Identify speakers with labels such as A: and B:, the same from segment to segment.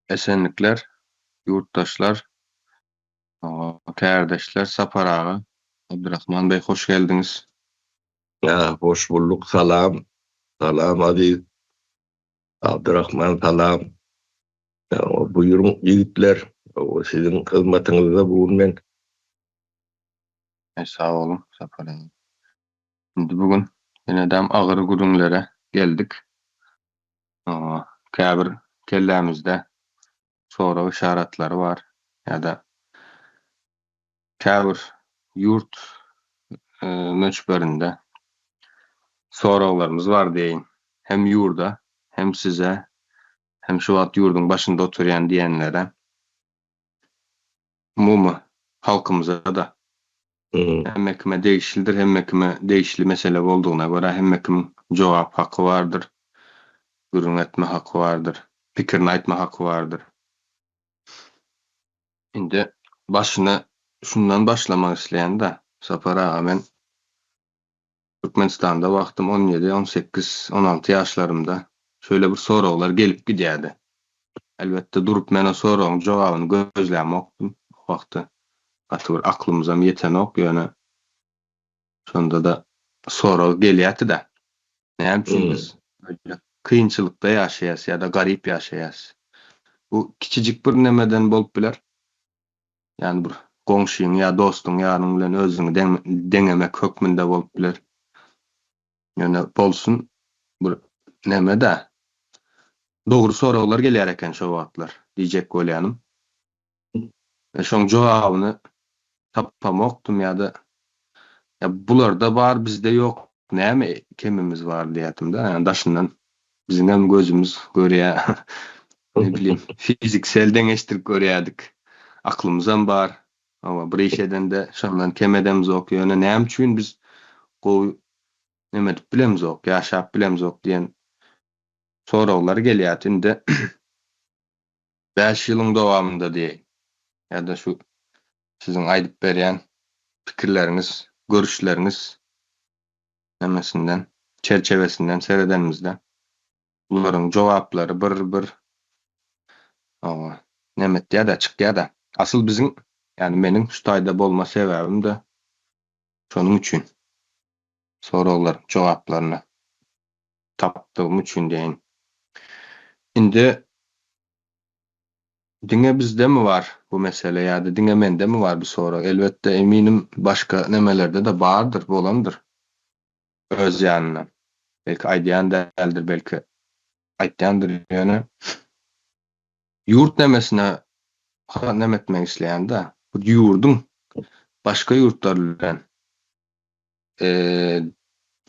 A: Esenlikler, ýurtdaşlar, kärdeşler, Sapar aga, Abdyrahman beý hoş geldiňiz.
B: Ýa hoş bulduk salam salam Aziz Abdyrahman salam buýruň ýigitler siziň hyzmatyňyzda bu gün men.
A: Sag boluň Sapar aga. Indi bu gün ýenedem agyr gürrüňlere geldik. Käbir kellämizde sorag yşaratlary bar ýa-da käbir ýurt möçberinde soraglarymyz bar diýeýin. Hem ýurda, hem size, hem şu wagt ýurduň başynda oturýan diýenlere. Umumy halkymyza-da. Hemme kime degişlidir, hemme kime degişli mesele boldugyna görä hemme kimiň jogap haky bardyr, gürrüň etme haky bardyr, pikirini aýtma haky bardyr. Indi başyny şundan başlamak isleýän-de, Sapar aga men Türkmenistanda wagtym on ýedi, on sekiz, on alty ýaşlarymda şeýle bir soraglar gelip gidýärdi. Elbetde durup men o soragyň jogabyny gözlämokdym. O wagty gaty bir aklymyzam ýetenok, ýöne şonda-da sorag gelýärdi-de. Näme üçin biz beýle kynçylykda ýaşaýas ýa-da garyp ýaşaýas? Bu kiçijik bir nemeden bolup biler. Ýagny bir goňşyň ýa dostuň ýaryň bilen özüňi deňemek hökmünde bolup biler. Ýöne bolsun bir neme-dä. Dogry soraglar gelýär eken şo wagtlar diýjek bolýanym. Şoň jogabyny tapamokdym ýa-da ýa bularda bar bizde ýok näme kemimiz bar diýýärdim-de. Ýagny daşyndan biziňem gözümiz görýär. Ne bileyim, fiziksel deňeşdirip görýärdik. Aklymyzam bar. Hawa, bir iş edende şondan kem edemzok. Ýöne näme üçin biz gowy neme edip bilemzok, ýaşap bilemzok diýen soraglar gelýärdi. Indi bäş ýylyň dowamynda diýeýin ýa-da şu siziň aýdyp berýän pikirleriňiz, görüşleriňiz nemesinden, çerçewesinden seredenimizde Bularyň jogaplary bir-bir oňa neme etýär-de, çykýar-da. Asyl biziň, ýagny meniň şu taýda bolma sebäbim-de şonuň üçin. Soraglaryň jogaplaryny tapdygym üçin diýeýin. Indi diňe bizdemi bar bu mesele ýa-da diňe mendemi bar bu sorag? Elbetde, eminim, başga nemelerde-de bardyr, bolandyr. Öz ýanyndan. Belki aýdýan däldir, belki aýtýandyr ýöne ýurt nemesine neme etmek isleýän-de. Bu ýurduň başga ýurtlar bilen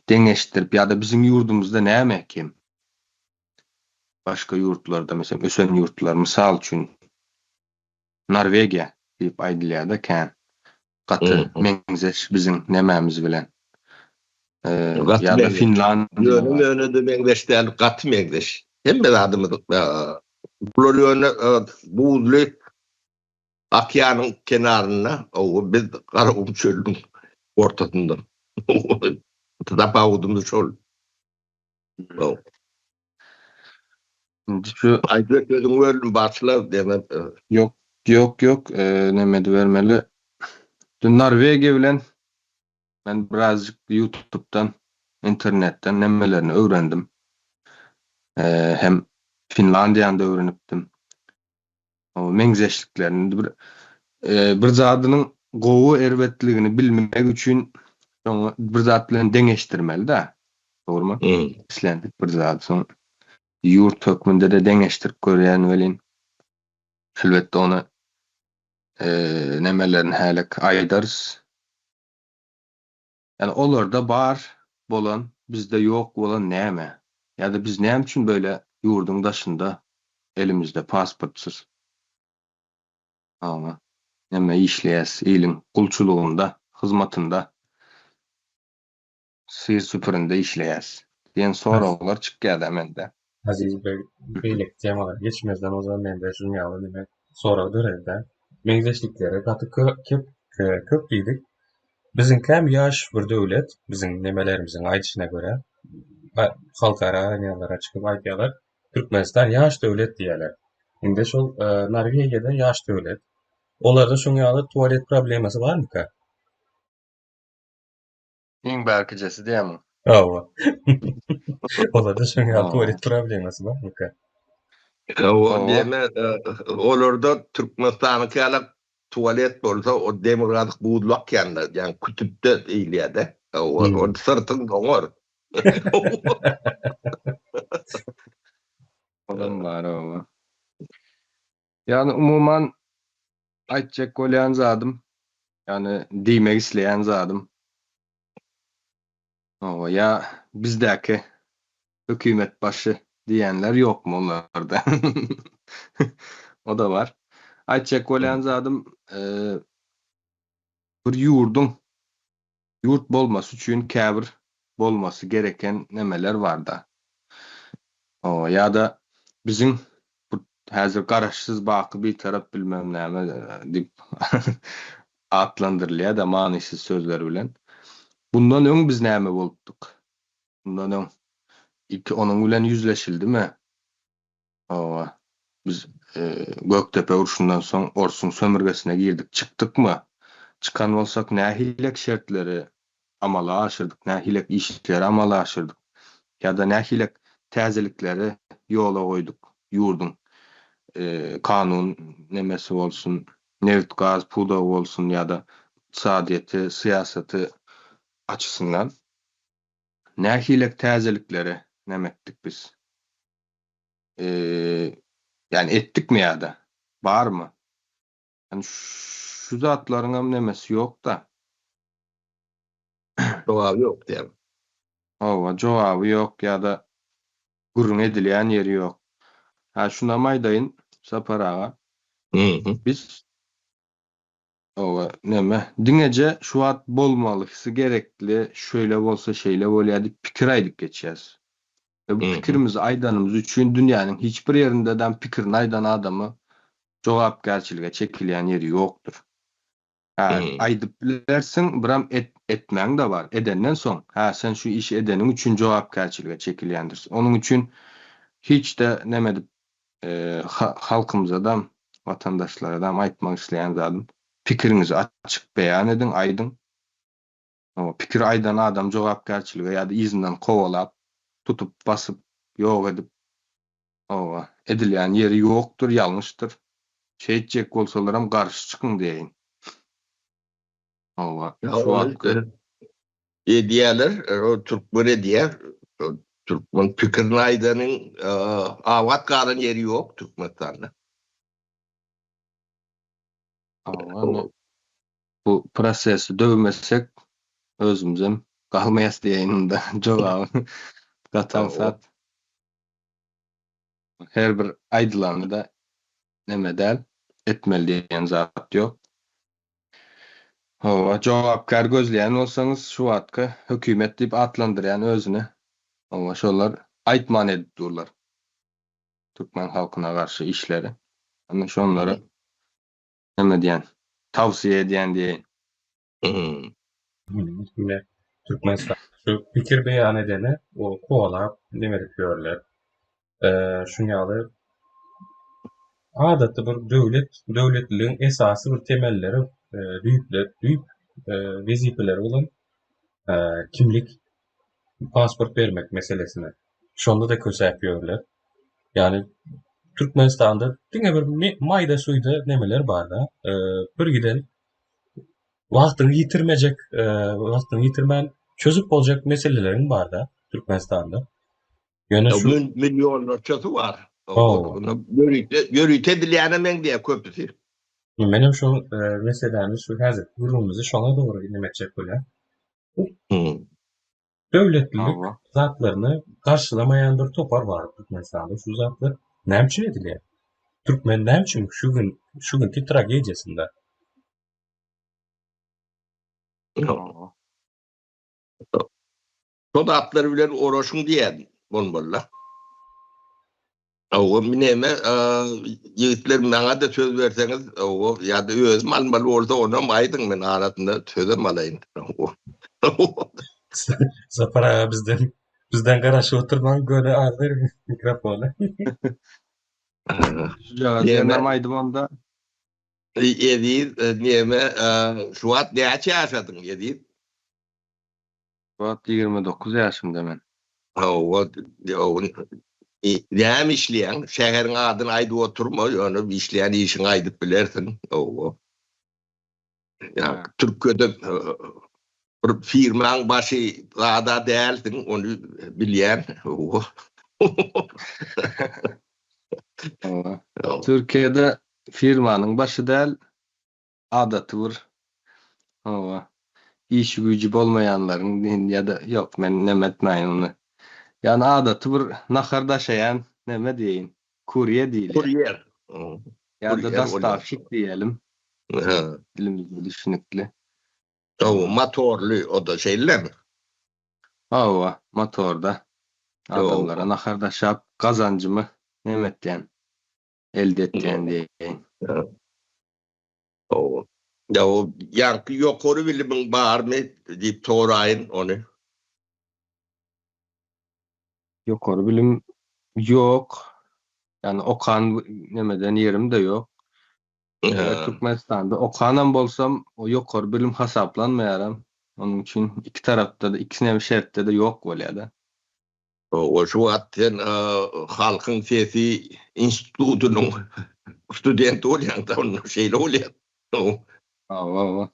A: deňeşdirip ýa-da biziň ýurdumyzda näme kem? Başga ýurtlarda, meselem, ösen ýurtlar, mysal üçin, Norwegiýa diýip aýdylýar-da kän. Gaty meňzeş biziň nemämiz bilen. Ýa-da Finlandiýa.
B: Ýöne möne-de meňzeş däl, gaty meňzeş. Hemme zadymyz bular ýöne buzly okeanyň kenarynda, biz Garagum çölüniň ortasynda. Tapawudymyz şol.
A: Indi şu
B: Aýtjak sözüňi böldüm başla demek.
A: Ýok ýok ýok neme edibermeli. Dün Norwegiýa bilen men birazjyk ýutubdan internetden nemelerini öwrendim. Hem Finlandiýany da öwrenipdim. O meňzeşliklerini indi bir bir zadynyň gowy erbetligini bilmek üçin şoňa bir zat bilen deňeşdirmeli-dä. Dogrumy? Islendik bir zady soň ýurt hökmünde-de deňeşdirip görýän welin, elbetde ony nemelerini hälek aýdarys. Ýani olarda bar bolan bizde ýok bolan näme? Ýa-da biz näme üçin beýle ýurduň daşynda elimizde pasportsyz aňa näme işleýäs iliň gulçulygynda hyzmatynda syr süpürinde işleýäs diýen soraglar çykýada mende.
C: Aziz beg beýleki temalara geçmezden ozal mende şunuň ýaly neme sorag döredi-de. Meňzeşlikleri gaty köp köp diýdik. Biziňkäm ýaş bir döwlet, biziň nemelerimiziň aýdyşyna görä, halkara arenalara çykyp aýdýarlar, Türkmenistan ýaş döwlet diýýärler. Indi şol Norwegiýada ýaş döwlet. Olarda şoň ýaly tualet problemasy barmyka?
A: Iň bärkijesi diýýämiň?
C: Hawa. Olarda şoň ýaly tualet problemasy barmyka?
B: Hawa, diýme, olarda Türkmenistanyňky ýaly tualet bolsa, o demirgazyk buzly okeanda, ýagny kütüpde diýilýär-de. Hawa, ol syrtyň doňar.
A: Olam bar, hawa. Ýagny umuman aýtjak bolýan zadym, ýagny diýmek isleýän zadym, hawa, ýa bizdäki hökümet başy diýýänler ýokmy olarda? O-da bar. Aýtjak bolýan zadym, bir ýurduň ýurt bolmasy üçin käbir bolmasy gereken nemeler barda. Hawa, ýa-da biziň bu häzir garaşsyz baky bitarap bilmem näme diýip atlandyrylýar-da manysyz sözler bilen. Bundan öň biz näme bolupdyk? Bundan öň ilki onuň bilen ýüzleşildimi? Hawa, biz Gökdepe urşundan soň orsuň sömürgesine girdik, çykdykmy? Çykan bolsak nähilek şertleri amala aşyrdyk, nähilek işleri amala aşyrdyk ýa-da nähilek täzelikleri ýola goýduk ýurduň kanun nemesi bolsun, nebit-gaz pudagy bolsun ýa-da ykdysadyýeti, syýasaty açysyndan nähilek täzelikleri neme etdik biz? Ýani etdikmi ýa-da barmy? Ýani şu zatlaryňam nemesi ýok-da.
B: Jogaby ýok diýýäň.
A: Hawa, jogaby ýok ýa-da gürrüň edilýän ýeri ýok. Hä, şunam aýdaýyn, Sapar aga. Biz Hawa, neme, diňeje şu wagt bolmalysy gerekli, şöýle bolsa şeýle bolýar diýip pikir aýdyp geçýäs. We bu pikirimizi aýdanymyz üçin dünýäniň hiç bir ýerindedem pikirini aýdan adama jogapkärçilige çekilýän ýeri ýokdur. Hä, aýdyp bilersiň, biram et, etmäň-de bar. Edenden soň, hä, sen şu işi edeniň üçin jogapkärçilige çekilýändirsiň. Onuň üçin hiç-de neme edip halkymyzadam, watandaşlaradam aýtmak isleýän zadym, pikiriňizi açyk beýan ediň, aýdyň. Pikir aýdan adam jogapkärçilige ýa-da yzyndan kowalap, tutup, basyp, ýok edip, hawa, edilýän ýeri ýokdur, ýalňyşdyr. Şeýtjek bolsalaram garşy çykyň diýeýin. Hawa, şu wagtky.
B: Edýärler, o türkmen edýär. Türkmen pikirini aýdanyň abat galan ýeri ýok Türkmenistanda.
A: Hawa, bu prosesi döwmesek özümizem galmaýas diýeýin unda jogaby gaty aňsat. Her bir aýdylany-da neme däl, etmeli diýen zat ýok. Hawa, jogapkär gözleýän bolsaňyz şu wagtky hökümet diýip atlandyrýan özüni, hawa şolar aýtman edip durlar türkmen halkyna garşy işleri. Ana şonlara neme diýen, tawsiýe edýän diýeýin.
C: Ine, Türkmenistan şu pikir beýan edeni o kowalap neme edip ýörler. Şuň ýaly adaty bir döwlet, döwletliligiň esasy bir temelleri, düýpler, düýp wezipeleri bolan kimlik, pasport bermek meselesine. Şonda-da kösäp ýörler. Ýagny Türkmenistanda diňe bir maýda-suýda nemeler bar-da, bir giden wagtyňy ýitirmejek, wagtyňy ýitirmän çözüp boljak meseleleriň bar-da Türkmenistanda.
B: Ýöne şu millionlarçasy bar. Ýörite ýörite edilýäne meňzeýär köpüsi.
C: Menem şu e, meseläni şu häzirki gürrüňimizi şoňa dogry neme etjek bolýan. Döwletlilik zatlaryny garşylamaýan bir topar bar Türkmenistanda. Şu zatlar näme üçin edilýär? Türkmen näme üçin şu gün şu günki tragediýasynda?
B: Şo zatlar bilen oraşyň diýýän bolmaly-da. Hawa, neme, ýigitler maňa-da söz berseňiz, hawa, ýa-da özüm almaly bolsa onam aýdyň, men arasynda sözem alaýyn.
C: Sapar aga bizden bizden garaşyp oturmaň, göni al ber mikrofony.
A: Şujagaz ýenem aýdyp onda.
B: Eziz, neme, şu wagt näçe ýaşadyň, Eziz?
A: Şu wagt 29 ýaşymda men.
B: Hawa, näme işleýäň? Şäheriň adyny aýdyp oturma, ýöne işleýän işiňi aýdyp bilersiň. Hawa. Ýa Türkiýede bir firmaň başy zada dälsiň, ony bilýän. Hawa.
A: Hawa. Türkiýede firmanyň başy däl, adaty bir hawa işi güýji bolmaýanlaryň ýa-da ýok men neme etmäýin ony. Ýagny adaty bir nahar daşaýan neme diýeýin kurýe diýilýär.
B: Kurýer.
A: Ýa-da dostawşik diýelim. Dilimizde düşünikli.
B: Hawa motorly o-da şeýlemi?
A: Hawa motorda adamlara nahar daşap gazanjymy neme etýän elde etýän diýeýin.
B: Hawa. Ýa o ýaňky ýokary bilimiň barmy diýip soraýyn ony.
A: Ýokary bilim ýok. Ýagny okan nemeden ýerim-de ýok. Eger Türkmenistanda okanam bolsam, o ýokary bilim hasaplanmaýaram. Onuň üçin iki tarapda-da, ikisinem şertde-de ýok bolýar-da.
B: Hawa, şu wagt sen Halkyň sesi institutynyň studenti bolýaň-da, onda şeýle bolýar.
A: Hawa, hawa.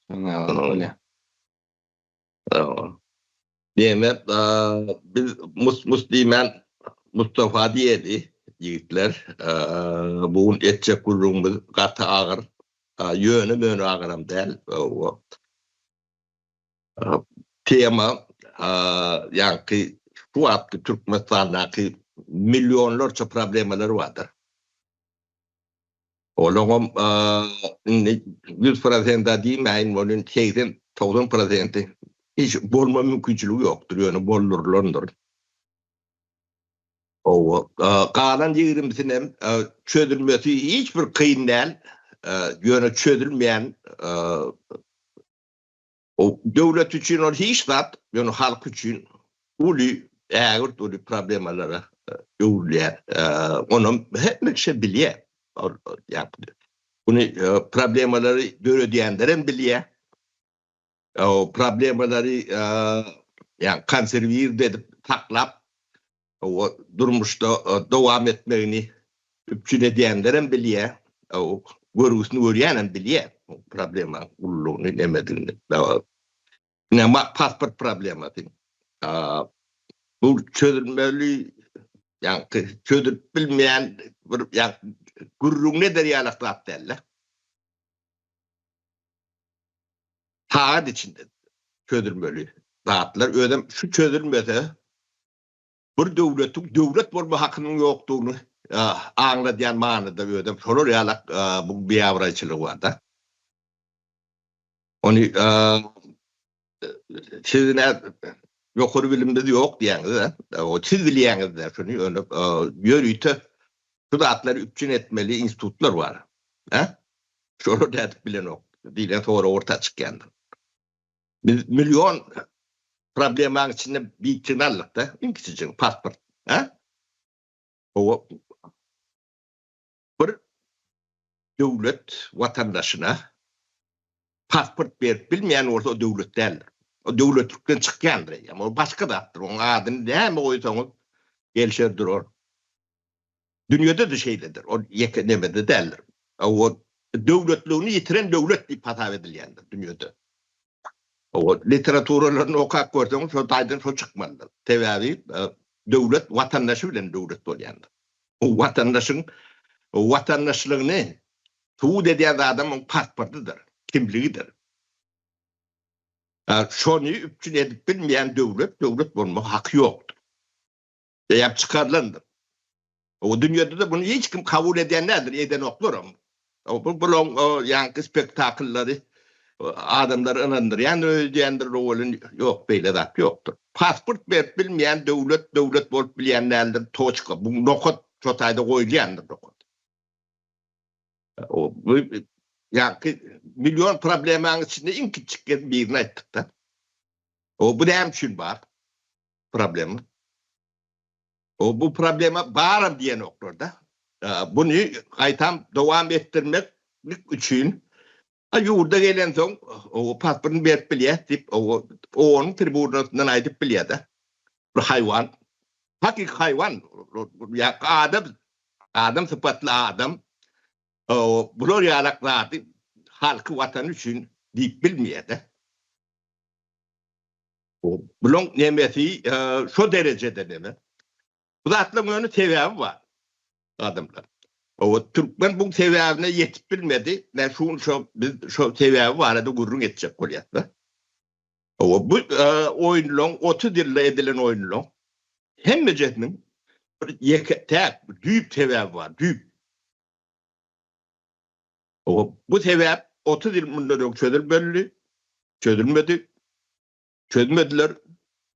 A: Şonuň ýaly bolýar.
B: Hawa. Diýmek, biz mus-mus diýmän Mustafa diýeli, ýigitler. Bu gün etjek gürrüňimiz gaty agyr. Ýöne-möne agyram däl. Hawa. Tema ýaňky şu wagtky Türkmenistandaky millionlarça problemalar bardyr. Olaňam indi 100 prosent-a diýmäýin, welin 80-90 prosenti hiç bolma mümkinçiligi ýokdur, ýöne boldurylandyr. Hawa, galan ýigrimisinem çözülmesi hiç bir kyn däl, ýöne çözülmeýän O döwlet üçin ol hiç zat, ýöne halk üçin uly, ägirt uly problemalara öwrülýär. Onam hemme kişi bilýär. Muny problemalary döredýänlerem bilýär. O problemalary ýa konserwird edip saklap, o durmuşda dowam etmegini üpjün edýänlerem bilýär, o görgüsini görýänem bilýär bu problemaň ululygyny, nemedigini. Ine, pasport problemasy. Bu çözülmeli, ýaňky çözülip bilmeýän bir ýa gürrüňini eder ýalak zat däl-de. Sagat içinde çözülmeli zatlar. Özem şu çözülmese, bir döwletiň döwlet bolma hakynyň ýokdugyny aňladýan manyda özem şolar ýalak bu biabraýçylygy barda. Ony siz ine ýokary bilimimiz ýok diýýäňiz-ä. Siz bilýäňiz-dä şuny ýöne ýörite şu zatlary üpjün etmeli institutlar bar. Hä? Şolar nädip bilenok diýlen sorag orta çykýandyr. Biz million problemaň içinde birini aldyk-da, iň kiçijigini, pasport. Hä? Hawa. Bir döwlet watandaşyna pasport berip bilmeýän bolsa, o döwlet däldir. O döwletlikden çykýandyr eýýäm. O başga zatdyr. Onuň adyny näme goýsaňyz, gelşer durar. Dünýede-de şeýledir. Ol ýeke nemede däldir. O döwletligini ýitiren döwlet diýip hasap edilýändir dünýede. O literaturalaryny okap görseňiz, şo taýdan şo çykmalydyr. Sebäbi döwlet watandaşy bilen döwlet bolýandyr. O watandaşyň watandaşlygyny subut edýän zadam oň pasportydyr, kimligidir. Şony üpjün edip bilmeýän döwlet döwlet bolmaga haky ýokdur. Eýýäm çykarylandyr. O dünýede-de muny hiç kim kabul edýän däldir, edenoklaram. Bu bulaň ýaňky spektakllary adamlary ynandyrýandyr öýdýändir welin, ýok, beýle zat ýokdur. Pasport berip bilmeýän döwlet döwlet bolup bilýän däldir, toçka. Bu nokat şo taýda goýulýandyr nokat. O bu ýaňky million problemaň içinde iň kiçjik birini aýtdyk-da. O bu näme üçin bar? Problema. O bu problema baram diýenoklar-da. Buny gaýtam dowam etdirmeklik üçin ýurda gelensoň pasportyny berip bilýäs diýip, onuň tribunasyndan aýdyp bilýär-de. Bir haýwan, hakyky haýwan, ýa adam, adam sypatly adam bular ýalak zady halky, watany üçin diýip bilmeýär-de. Bulaň nemesi şo derejede neme. Bu zatlaryň ýöne sebäbi bar adamlar. Owa türkmen bu sebäbine ýetip bilmedi. Men şu gün şo biz şo sebäbi barada gürrüň etjek bolýas-da. Owa bu oýunlaryň 30 ýylda edilen oýunlaryň hemmejesiniň bir ýeke täk düýp sebäbi bar, düýp. Owa bu sebäp 30 ýyl mundan öň çözülmelidi, çözülmedi. Çözmediler,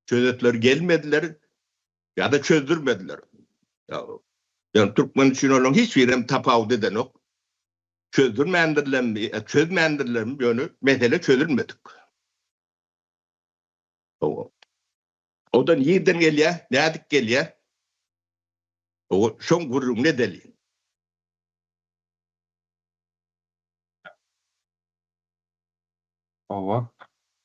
B: çözetler gelmediler ýa-da çözdürmediler. Ýöne türkmen üçin olaryň hiç birem tapawut edenok. Çözdürmändirlermi, çözmändirlermi, ýöne mesele çözülmedik. Hawa. O-da nirden gelýär, nädip gelýär? Hawa, şoň gürrüňini edeliň.
A: Hawa.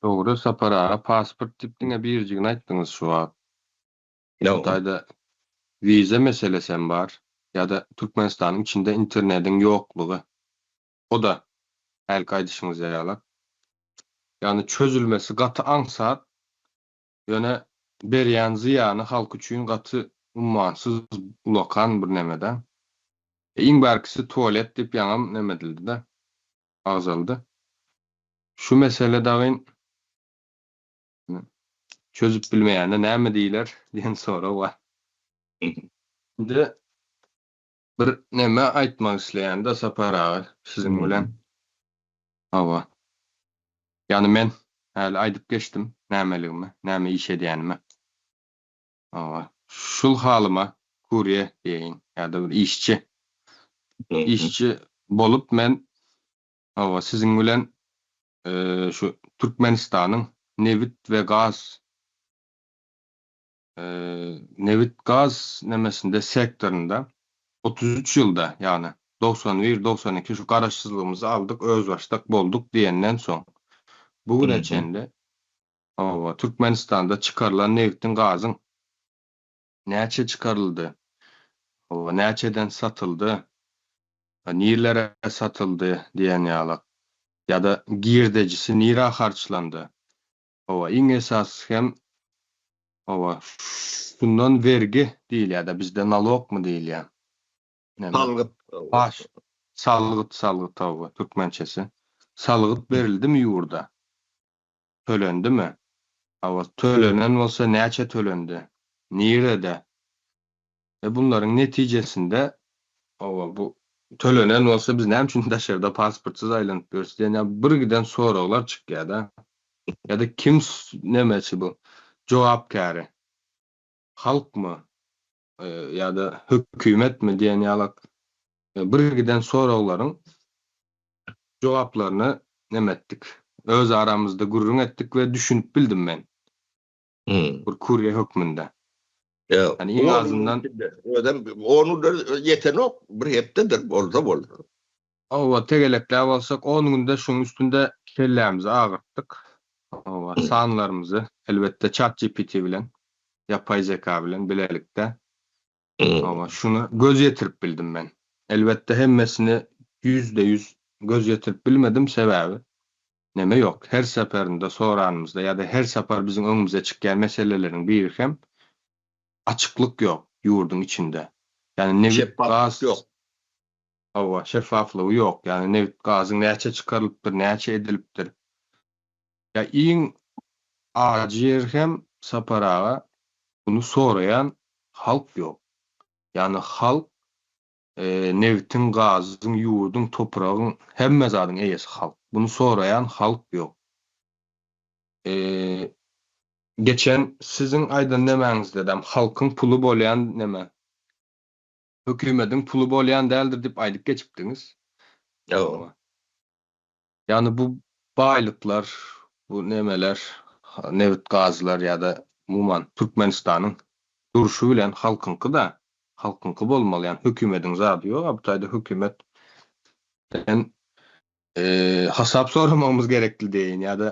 A: Dogry Sapar aga pasport diýip diňe birjigini aýtdyňyz şu wagt. Bu taýda wiza meselesem bar ýa-da Türkmenistanyň içinde internediň ýoklugy. O-da hälki aýdyşyňyz ýaly. Ýagny çözülmesi gaty aňsat, ýöne berýän zyýany halk üçin gaty ummansyz ulakan bir neme-de. Iň bärkisi tualet diýip ýaňam neme edildi-de. Agzaldy. Şu mesele dagyn çözüp bilmeýände näme diýler diýen sorag bar. Indi bir neme aýtmak isleýän-de Sapar aga siziň bilen. Hawa. Ýagny men häli aýdyp geçdim nämeligimi, näme iş edýänimi. Hawa. Şul halyma kurýe diýeýin ýa-da bir işçi. Işçi bolup men hawa siziň bilen şu Türkmenistanyň nebit we gaz nebit gaz nemesinde sektorynda 33 ýylda ýagny 91 92 şu garaşsyzlygymyzy aldyk özbaşdak bolduk diýenden soň bu güne çenli Hawa, Türkmenistanda çykarylan nebtiň gazyň näçe çykaryldy? Hawa, näçeden satyldy? Nirlere satyldy diýen ýaly. Ýa-da girdejisi nirä harçlandy? Hawa, iň esasysy hem hawa, şundan wergi diýilýär-de, bizde nalogmy diýilýär. Näme?
B: Salgyt.
A: Paş. Salgyt, salgyt hawa, türkmençesi. Salgyt berildimi ýurda? Tölendimi? Hawa, tölenen bolsa näçe tölendi? Nirede? We bunlaryň netijesinde, hawa, bu tölenen bolsa biz näme üçin daşarda pasportsyz aýlanyp ýörüs diýen ýaly birgiden soraglar çykýar-da. Ýa-da kim nemeçi bu jogapkäri? Halkmy ýa-da hökümetmi diýen ýaly birgiden soraglaryň jogaplaryny neme etdik. Öz aramyzda gürrüň etdik we düşünip bildim men. Bir kurýer hökmünde.
B: Ýok.
A: Ýani iň azyndan
B: Özem on günde ýetenok, bir hepdedir bolsa bolsa.
A: Hawa, tegelekläp alsak on günde şuň üstünde kellämizi agyrtdyk. Hawa, sanlarymyzy elbetde ChatGPT bilen, ýapaý zeka bilen bilelikde Hawa, şuňa göz ýetirip bildim men. Elbetde hemmesine 100% göz ýetirip bilmedim, sebäbi neme ýok. Her seperinde soranymyzda ýa-da her sapar biziň öňümize çykýan meseleleriň biri hem açyklyk ýok ýurduň içinde. Ýagny nebit, gaz
B: Şeffaflyk ýok.
A: Hawa, şeffaflygy ýok. Ýagny nebit, gazyň näçe çykarylypdyr, näçe edilipdir. Ýa iň ajy ýeri hem Sapar aga buny soraýan halk ýok. Ýagny halk nebitiň, gazyň, ýurduň, topragyň hemme zadyň eýesi halk. Buny soraýan halk ýok. Geçen siziň aýdan nemäňizdedem halkyň puly bolýan neme hökümediň puly bolýan däldir diýip aýdyp geçipdiňiz.
B: Ýok.
A: Ýagny bu baýlyklar, bu nemeler, nebit-gazlar ýa-da umuman Türkmenistanyň durşy bilen halkyňky-da. Halkyňky bolmaly, ýagny hökümediň zady ýok, a bu taýda hökümet den hasap soramagymyz gerekli diýeýin ýa-da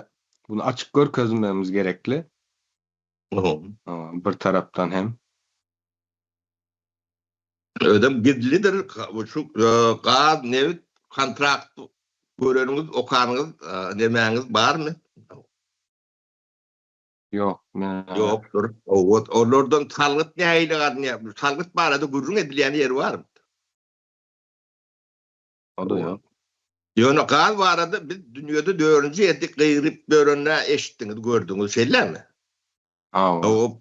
A: muny açyk görkezmegimiz gerekli. Bir tarapdan hem.
B: Özem gizlidir şu gaz, nebit kontrakt göreniňiz, okanyňyz, nemäňiz barmy?
A: Ýok, men
B: Ýokdur. Owat, olardan salgyt nähili alynýar? Salgyt barada gürrüň edilýän ýeri barmy?
A: O-da ýok.
B: Ýöne gaz barada biz dünýede dördünji ýerde gygyryp ýörenini eşitdiňiz, gördüňiz, şeýlemi?
A: Hawa.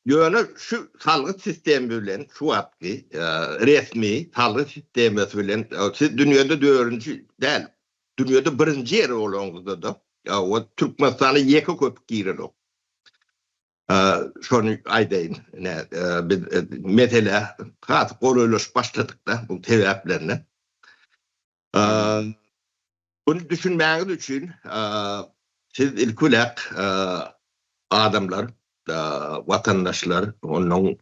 B: Ýöne şu salgyt sistemi bilen, şu wagtky resmi salgyt sistemasy bilen siz dünýede dördünji däl, dünýede birinji ýeri bolaňyzda-da, Türkmenistana ýeke köpük girenok. Şony aýdaýyn, ine, biz meselä has golaýlaşyp başladyk-da, bu sebäplerine. Muny düşünmäňiz üçin siz ilki bilen adamlar, watandaşlar, onuň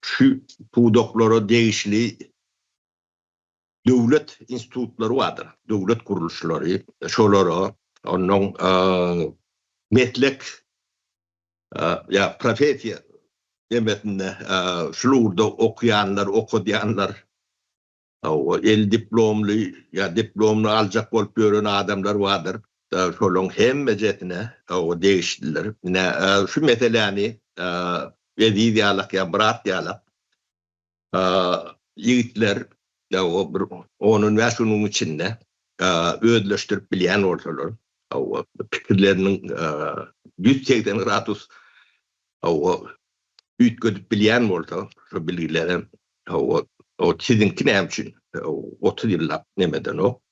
B: şu pudaklara degişli döwlet institutlary bardyr, döwlet gurluşlary, şolara onuň meslek ýa professiýa demesinde şul ugurda okaýanlar, okadýanlar, el diplomly ýa diplomyny aljak bolup ýören adamlar bardyr. Şolaryň hemmejesine degişlidir. Ine, şu meseläni Eziz ýalak ýa Myrat ýalak ýigitler bir on-on bäş günüň içinde özleşdirip bilýän bolsalar, pikirleriniň 180 gradus üýtgedip bilýän bolsa, şu bilgileri o siziňki näme üçin 30 ýyllap nemedenok,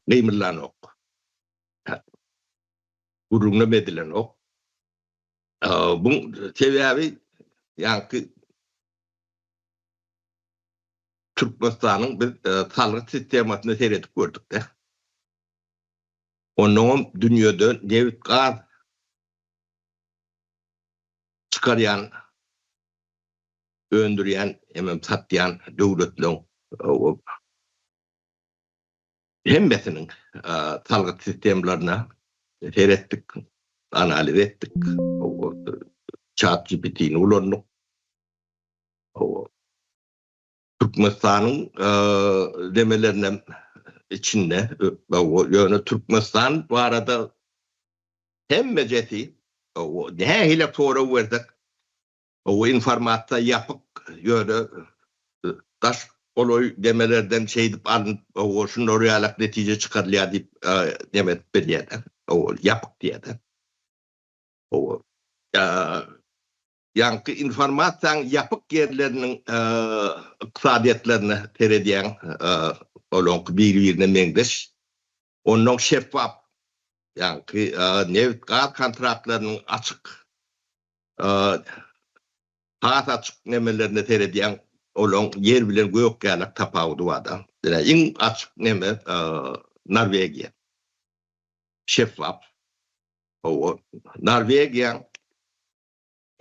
B: gymyldanok, gürrüňem edilenok. Buň sebäbi ýaňky Türkmenistanyň biz salgyt sistemasyna seredip gördük-de. Onnoňam dünýede nebit-gaz çykarýan, öndürýän hemem satýan döwletleň hemmesiniň salgyt sistemlaryna seretdik, analiz etdik, Chat GPT-ni ulandyk. Türkmenistanyň demelerinem içinde, ýöne Türkmenistan barada hemmejesi nähili sorag bersek, O informasiýa ýapyk, ýöne daş golaý demelerden şeýdip alnyp, o şular ýalak netije çykarylýar diýip neme edip bilýär-de. O ýapyk diýýär-de. O ýaňky informasiýaň ýapyk ýerleriniň ykdysadyýetlerine seredýäň, olaňky biri-birine meňzeş. Onnoň şeffap, ýaňky nebit-gaz kontraktlarynyň açyk Has açyk nemelerine seredýäň, olaň ýer bilen gök ýalak tapawudy bar-da. Ine, iň açyk neme Norwegiýa. Şeffaf. Hawa, Norwegiýaň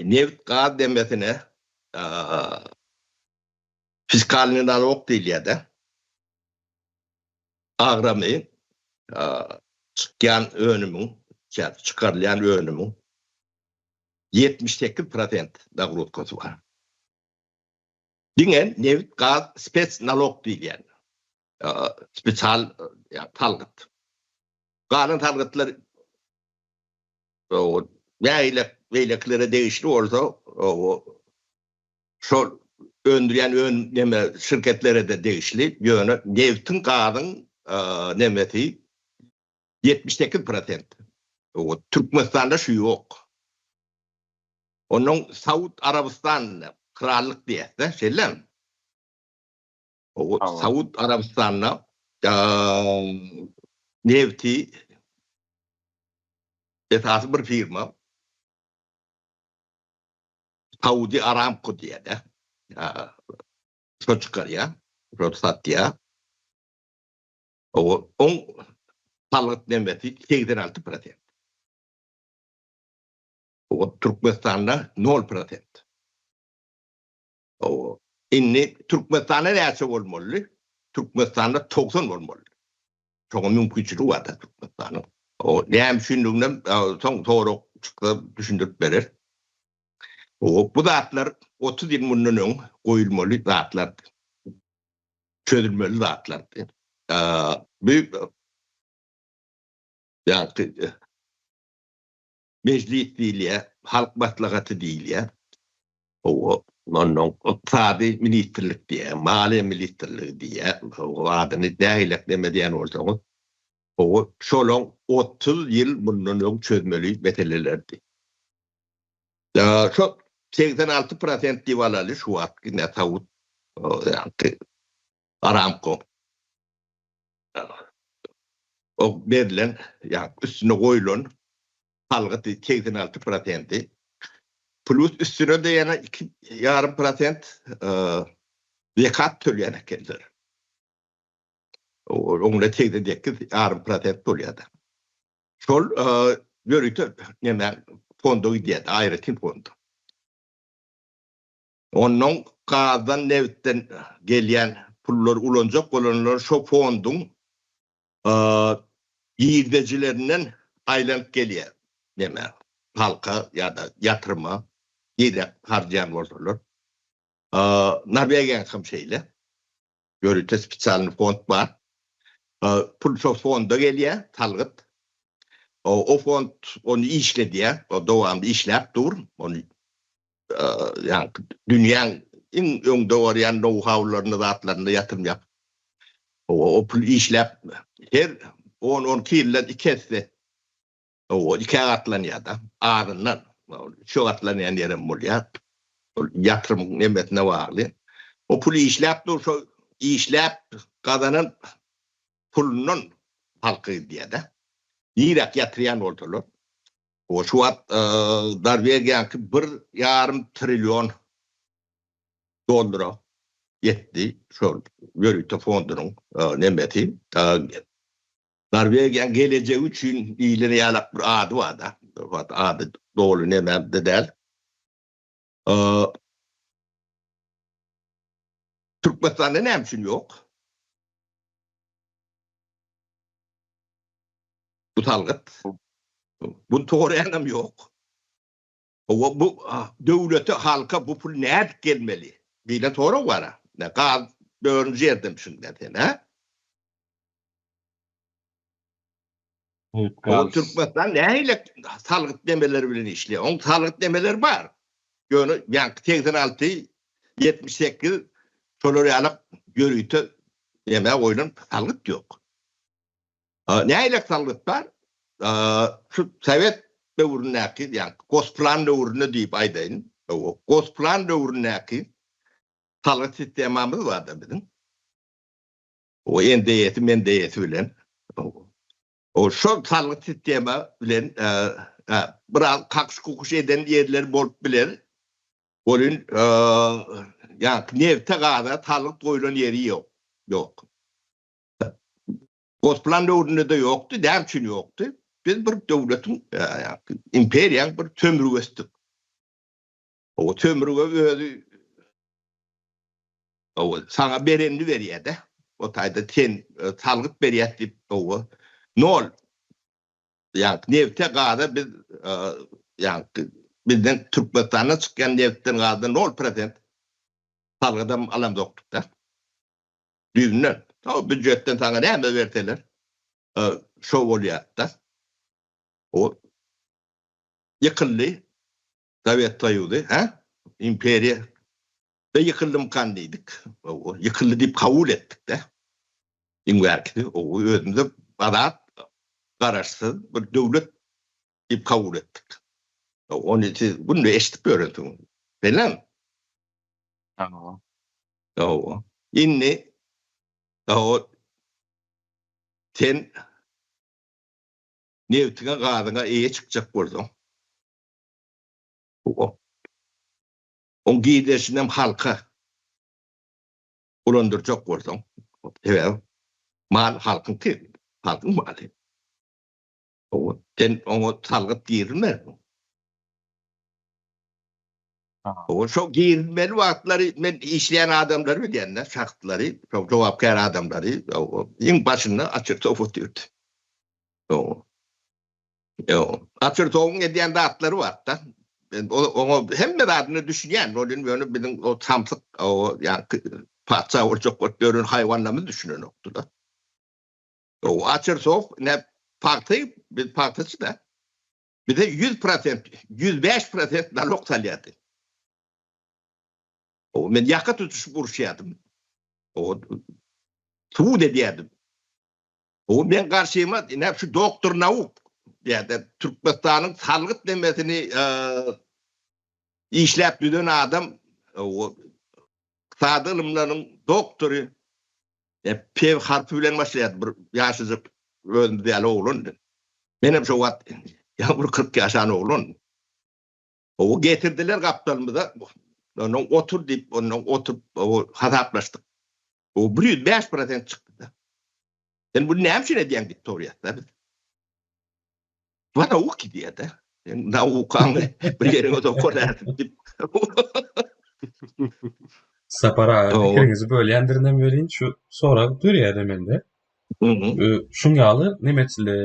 B: nebit-gaz nemesine fiskalnyý nalog diýilýär-de. Agramy çykýan önümiň, çykarylýan önümiň 78 prosent nagruzkasy bar. Diňe nebit, gaz spes nalog diýilýän spesial salgyt. Galan salgytlar nähili beýlekilere degişli bolsa, şol öndürýän ön neme şirketlere-de degişli, ýöne nebtiň, gazyň nemesi 78 prosent. Türkmenistanda şu ýok. Onnoň Saud Arabystanyna krallyk diýýäs-de, şeýlemi? Saud Arabystanyna nebti esasy bir firma Saudi Aramco diýýär-de. Şo çykarýar, şo satýar. Oň salgyt nemesi 86 prosent. Türkmenistanda nol prosent. Hawa. Indi Türkmenistanda näçe bolmaly? Türkmenistanda 90 bolmaly. Şoňa mümkinçiligi bar-da Türkmenistanyň. O näme üçinliginem soň sorag çyksa düşündirip berer. O bu zatlar 30 ýyl mundan öň goýulmaly zatlardy. Çözülmeli zatlardy. Bu ýa-da Mejlis diýilýär, Halk Maslahaty diýilýär. Hawa, onnoň Ykdysady ministrlik diýýär, Maliýe ministrligi diýýär. Hawa, adyny nähilek neme diýen bolsaňyz. Hawa, şolaň 30 ýyl mundan öň çözmeli meselelerdi. Şo 86 prosent diýip alaly şu wagtky ne saud ýaňky Aramco. O berlen, ýa üstüne goýlan salgyt 86 prosenti. Plus üstüne-de ýene 2,5 prosent zekat töleýän ekenler. Oňa 88,5 prosent bolýar-da. Şol ýörite näme fonda gidýär, aýratyn fonda. Onnoň gazdan, nebitden gelýän pullary ulanjak bolanlar şo fonduň girdejilerinden aýlanyp gelýär neme halka ýa-da ýatyryma nirä harjaýan bolsalar. Norwegiýaňkam şeýle. Ýörite spesialnyý fond bar. Pul şo fonda gelýär, salgyt. O fond ony işledýär, o dowamly işläp dur. Ony ýaňky dünýäň iň öňde barýan nou-haularyny, zatlaryny ýatyrym ýapyp. O pul işläp her on-onki ýyldan iki esse o ikä gatlanýar-da, azyndan. Üçe gatlanýan ýerem bolýar. Ol ýatyrymyň nemesine bagly. O pul işläp dur, şo işläp gazanan pulundan halka gidýär-de. Niräk ýatyrýan bolsalar. O şu wagt Norwegiýaňky bir ýarym trillion dollara ýetdi şol ýörite fondunyň nemesi. Norwegiýaň gelejegi üçin diýlen ýalak bir ady bar-da. Ady doly nememde däl. Türkmenistanda näme üçin ýok? Bu salgyt. Bunu soraýanam ýok. Hawa bu döwlete, halka bu pul nädip gelmeli diýlen sorag bar-a. Gaz dördünji ýerden düşündä sen, hä? O Türkmenistan nähili salgyt nemeleri bilen işleýär? Oň salgyt nemeleri bar. Ýöne ýaňky 86, 78 şolar ýaly ýörite neme goýlan salgyt ýok. Nähili salgyt bar? Şu sowet döwründäki, ýagny Gosplan döwründe diýip aýdaýyn. Gosplan döwründäki salgyt sistemamyz bardy biziň. O NDS-i, MNDS-i bilen. O şol salgyt sistema bilen biraz kakyş-kukuş eden ýerleri bolup biler. Welin, ýagny nebte, gaza salgyt goýlan ýeri ýok. Ýok. Gosplan döwründe-de ýokdy. Näme üçin ýokdy? Biz bir döwletiň, imperiýaň bir sömürgesdik. O sömürge özi saňa berenini berýär-de. O taýda sen salgyt berýäs diýip, owa, nol. Ýagny nebte, gaza biz ýagny bizden Türkmenistandan çykýan nebtden, gazdan nol prosent salgydam alamzokdyk-da. Düýbünden. O býujetden saňa näme berseler, şo bolýar-da. O ýykyldy Sowet Soýuzy, hä? Imperiýa da ýykyldymykan diýdik. O ýykyldy diýip kabul etdik-de. Iň bärkisi, o özümize azat, garaşsyz bir döwlet diýip kabul etdik. Ony siz günde eşidip ýörensiňiz. Belem?
A: Hawa.
B: Hawa. Indi hawa sen nebtiňe, gazyňa eýe çykjak bolsaň, hawa, oň girdejisinem halka ulandyrjak bolsaň, sebäbi mal halkyňky, halkyň maly. Hawa, sen oňa salgyt girizmersiň. O şo girizmeli wagtlary men işleýän adamlary bilýän-de, şahslary, şo jogapkär adamlary, iň başynda Açyrtow otyrdy. Açyrtowyň edýän zatlary bar-da. Men oňa hemme zadyna düşünýän, ol indi ýöne biziň o samsyk, o ýaňky patyşa boljak bolup ýören haýwanlarymyz düşünenokdy-da. O Açyrtow ine pagta, biz pagtaçy-da. Bize 100 prosent, 105 prosent nalog salýardy. O men ýaka tutuşyp uruşýardym. O sud edýärdim. O men garşyma ine şu doktor nauk ýa-da Türkmenistanyň salgyt nemesini işläp düzen adam o ykdysady ylymlaryň doktory P harpy bilen başlaýardy bir ýaşajyk özümiz ýaly oglandy. Menem şo wagt ýa bir 40 ýaşan oglan. O getirdiler gapdalymyza. Ondan otur diýip, ondan oturyp o hasaplaşdyk. O 105% çykdy. Sen bunu näme üçin edýäň diýip sorýarlar biz. Bu nauk diýýär-de. Sen naukaňy bir ýeriňe sokar diýip.
C: Sapar aga pikiriňizi bölýändirinem welin şu sorag dörýär-de mende. Şuň ýaly nemetsli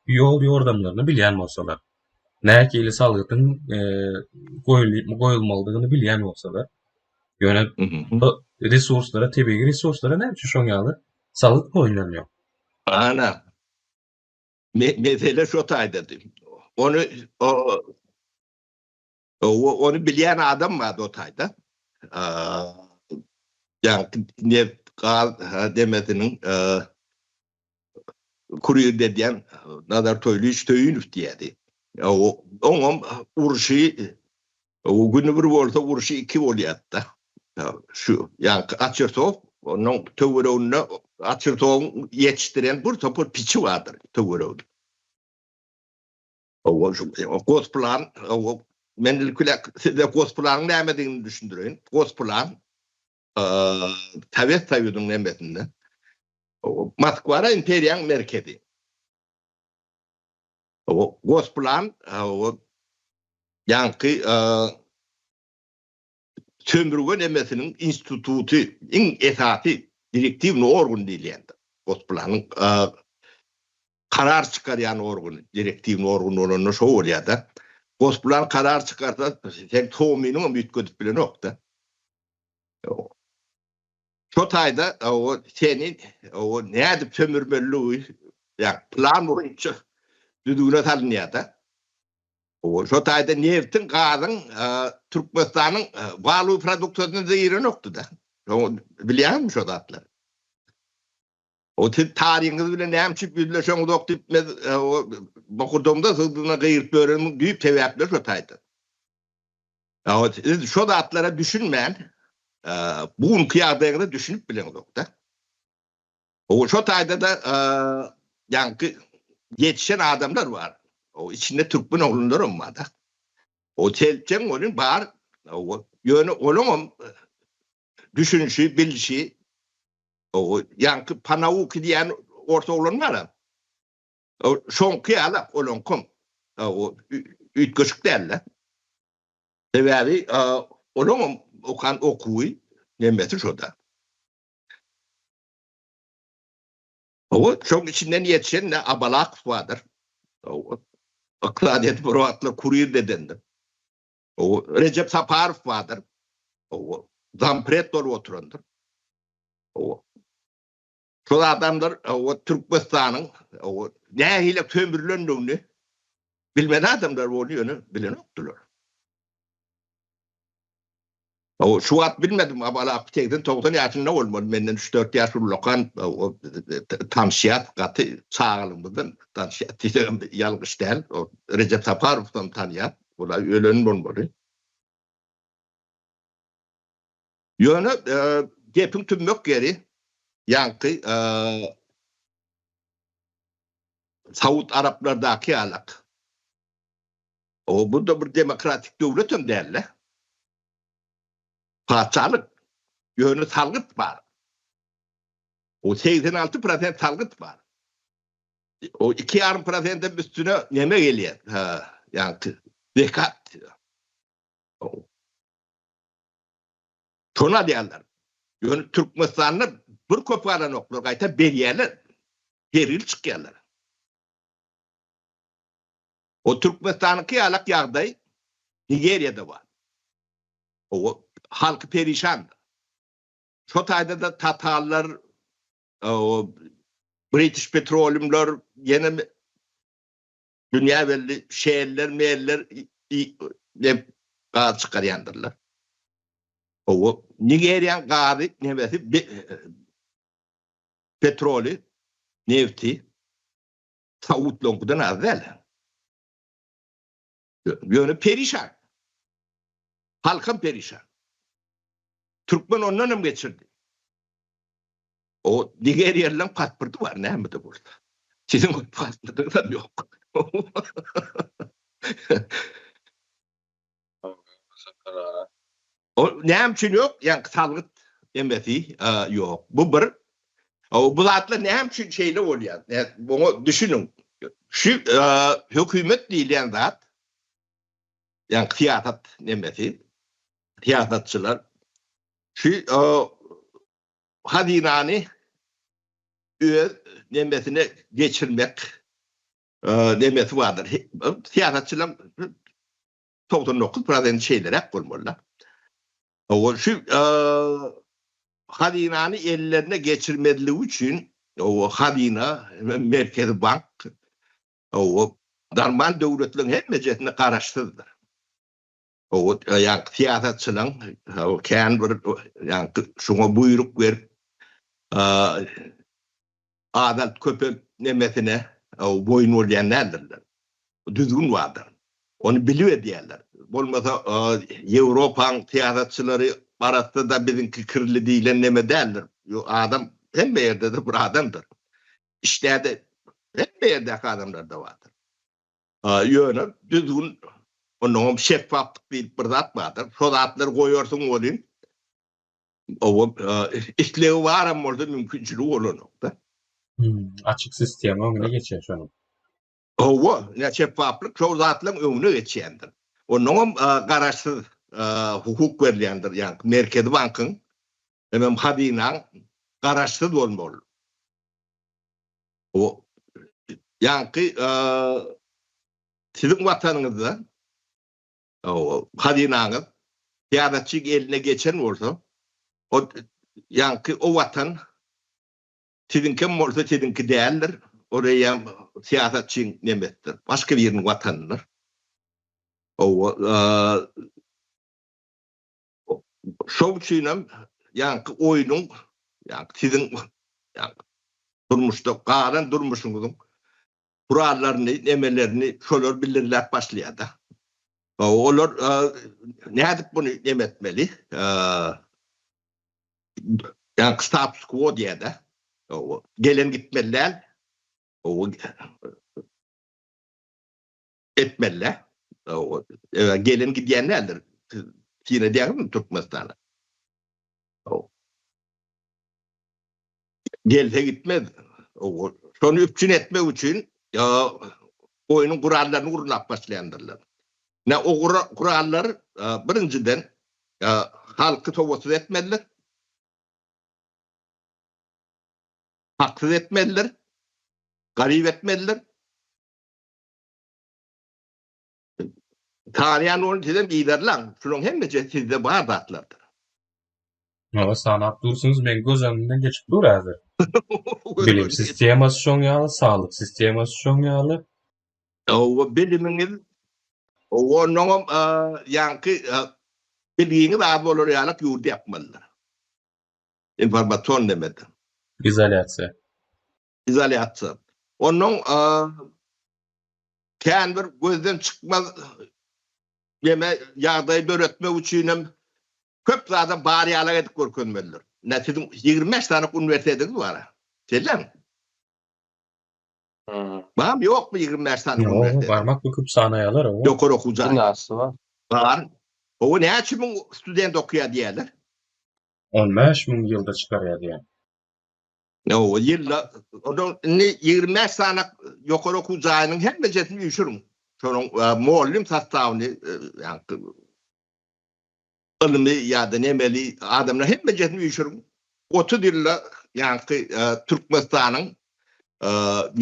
C: ýol ýordamlaryny bilýän bolsalar, nähili salgytyň goýulmalydygyny bilýän bolsalar, ýöne resurslara, tebigy resurslara näme üçin şoň ýaly salgyt goýlanýar?
B: Ana. Mesele şo taýdady. Ony ony bilýän adam bardy o taýda. Ýa neft, gaz demesiniň kurir edýän Nazar Toýlyç Söýünow diýýärdi. Oňam urşy güni bir bolsa urşy iki bolýardy-da. Şu ýaňky Açyrtow, onuň töwereginde Açyrtowyň ýetişdiren bir topar piçi bardyr töwereginde. Owa şu Gosplan, men ilki size Gosplanyň nämedigini düşündireýin. Gosplan Sowet Soýuzynyň nemesinde Moskwara imperiýanyň merkezi. Gosplan ýaňky sömürge nemesiniň instituty, iň esasy direktiwny organ diýilýändir. Gosplanyň karar çykarýan organy, direktiwny organ bolanda şo bolýar-da. Gosplan karar çykarsa, sen tomynyňam üýtgedip bilenok-da. Şo taýda o seni o nädip sömürmeliligi, ýa plan boýunça düzgüne salynýar-da. O şo taýda nebtiň, gazyň Türkmenistanyň waluý produksiýasyna girenokdy-da. Bilýäňizmi şo zatlary? O siz taryhyňyz bilen näme üçin ýüzleşeňizok diýip men bokurdagymda sygdygyna gygyryp ýörenimiň düýp sebäpleri şo taýda. Siz şo zatlara düşünmän, bu günki ýagdaýyňyza düşünip bileňizok-da. O şo taýda-da ýaňky ýetişen adamlar bar. O içinde türkmen oglanlaram bar-da. O selçeň welin bar. Ýöne olaňam düşünişi, bilişi o ýaňky panauki diýen ors oglan bar-a. Şoňky ýalak olaňkam. O üýtgeşik däl-de. Sebäbi olaňam okan okuwy nemesi şo-da. Hawa, şoň içinden ýetişen ne Abalakow bardyr. Hawa, ykdysadyýeti bir wagtlar kurir edendir. Hawa, Rejep Saparow bardyr. Hawa, zampred bolup oturandyr. Hawa. Şol adamlar hawa Türkmenistanyň hawa nähili sömürlendigini bilmeli adamlar boldy, ýöne bilenokdylar. Hawa, şu wagt bilmedim, Abalakow 80-90 ýaşynda bolmaly, menden 3-4 ýaş ullakan, tanyşýas, gaty çagalygymyzdan tanyşýas diýsegem ýalňyş däl. O Rejep Saparowam tanýas, olar ölen bolmaly. Ýöne gepiň tümmek ýeri ýaňky Saud araplardaky ýalak. O bu-da bir demokratik döwletem däl-de. Patyşalyk. Ýöne salgyt bar. O 86 prosent salgyt bar. O 2,5 prosentem üstüne neme gelýär? Ýaňky zekat. Şony alýarlar. Ýöne Türkmenistanda bir köp alanoklar, gaýta berýärler. Her ýyl çykýarlar. O Türkmenistanyňky ýalak ýagdaý Nigeriýada bar. O halky perişandyr. Şo taýda-da tatarlar, o British Petroleumlar, ýene dünýä belli Shell-ler, Mell-ler gaz çykarýandyrlar. O Nigeriýanyň gazy nemesi petroly, nefti Saudlaryňkydan az däl. Ýöne perişan. Halkam perişan. Türkmen ondan hem geçirdi. O nigeriýalylaryň pasporty bar näme-de bolsa. Siziň o pasportyňyzam ýok. O näme üçin ýok? Ýaňky salgyt emesi ýok. Bu bir. Bu zatlar näme üçin şeýle bolýar? Muňa düşüniň. Şu hökümet diýilýän zat, ýaňky syýasat nemesi, syýasatçylar şu hazynany öz nemesine geçirmek nemesi bardyr. Syýasatçylaryň 99 prosenti şeýleräk bolmaly-da. Hawa, şu hazynany ellerine geçirmezligi üçin, hawa, hazyna, Merkezi bank, hawa, normal döwletleriň hemmejesinde garaşsyzdyr. Hawa, ýaňky syýasatçylaryň, hawa, kän bir ýaňky şuňa buýruk berip, azalt köpelt nemesine boýun bolýan däldirler. Düzgün bardyr. Ony bilip edýärler. Bolmasa Ýewropaň syýasatçylary arassa-da biziňki kirli diýlen neme däldir. Adam hemme ýerde-de bir adamdyr. Işdä-de hemme ýerdäki adamlarda bardyr. Ýöne düzgün onnoňam şeffaflyk diýlip bir zat bardyr. Şo zatlary goýarsyň welin Owa, islegi baram bolsa mümkinçiligi bolanok-da.
C: Açyk sistema öňüne geçýär şonuň.
B: Hawa, ine şeffaflyk şol zatlaryň öňüne geçýändir. Onnoňam garaşsyz hukuk berilýändir, ýagny Merkezi bankyň hemem hazynaň garaşsyz bolmaly. O ýaňky siziň watanyňyzda hazynaňyz syýasatçyň eline geçen bolsa, o ýaňky o watan siziňkem bolsa siziňki däldir, o eýýäm syýasatçyň nemesidir, başga biriniň watanydyr. Hawa, şoň üçinem ýaňky oýnuň, ýaňky siziň ýaňky durmuşda galan durmuşyňyzyň gurallaryny, nemelerini şolar bildirläp başlaýar-da. Olar nädip muny neme etmeli? Ýaňky status quo diýýär-de. Gelen gitmeli däl. Etmeli-dä. Gelen gidýän däldir. Syn edýäňizmi Türkmenistana? Gelse gitmez. Şony üpjün etmek üçin oýnuň gurallaryny gurnap başlaýandyrlar. Ine, o gurallar birinjiden halky sowatsyz etmelidir. Haksyz etmelidir. Garyp etmelidir. Tanýan boluň sizem yzarlaň. Şularyň hemmesi sizde bar zatlardyr.
C: Hawa sanap dursuňyz meň göz öňümden geçip dur häzir. Bilim sistemasy şoň ýaly, saglyk sistemasy şoň ýaly.
B: Hawa bilimiňiz hawa onnoňam ýaňky bilgiňiz az bolar ýalak ýurdy ýapmalydyr. Informasion nemede.
C: Izolýasiýa.
B: Izolýasiýa. Onnoň kän bir gözden çykmaz neme ýagdaý döretmek üçinem köp zadam bar ýalak edip görkezmelidir. Ine siziň 25 sany uniwersitetiňiz bar. Şeýlemi? Barmy ýokmy 25 sany uniwersitet?
C: Barmak büküp sanaýarlar.
B: Ýokary okuw jaýy.
A: Binasy bar.
B: Bar. Owa näçe müň student okaýar diýýärler?
C: 15 müň ýylda çykarýar diýýär.
B: Owa ýylda onuň indi 25 sany ýokary okuw jaýynyň hemmejesini üýşüriň. Şonuň mugallym sostawyny ýaňky. Ylmy ýa-da nemeli adamlar hemmejesini üýşüriň. 30 ýylda ýaňky Türkmenistanyň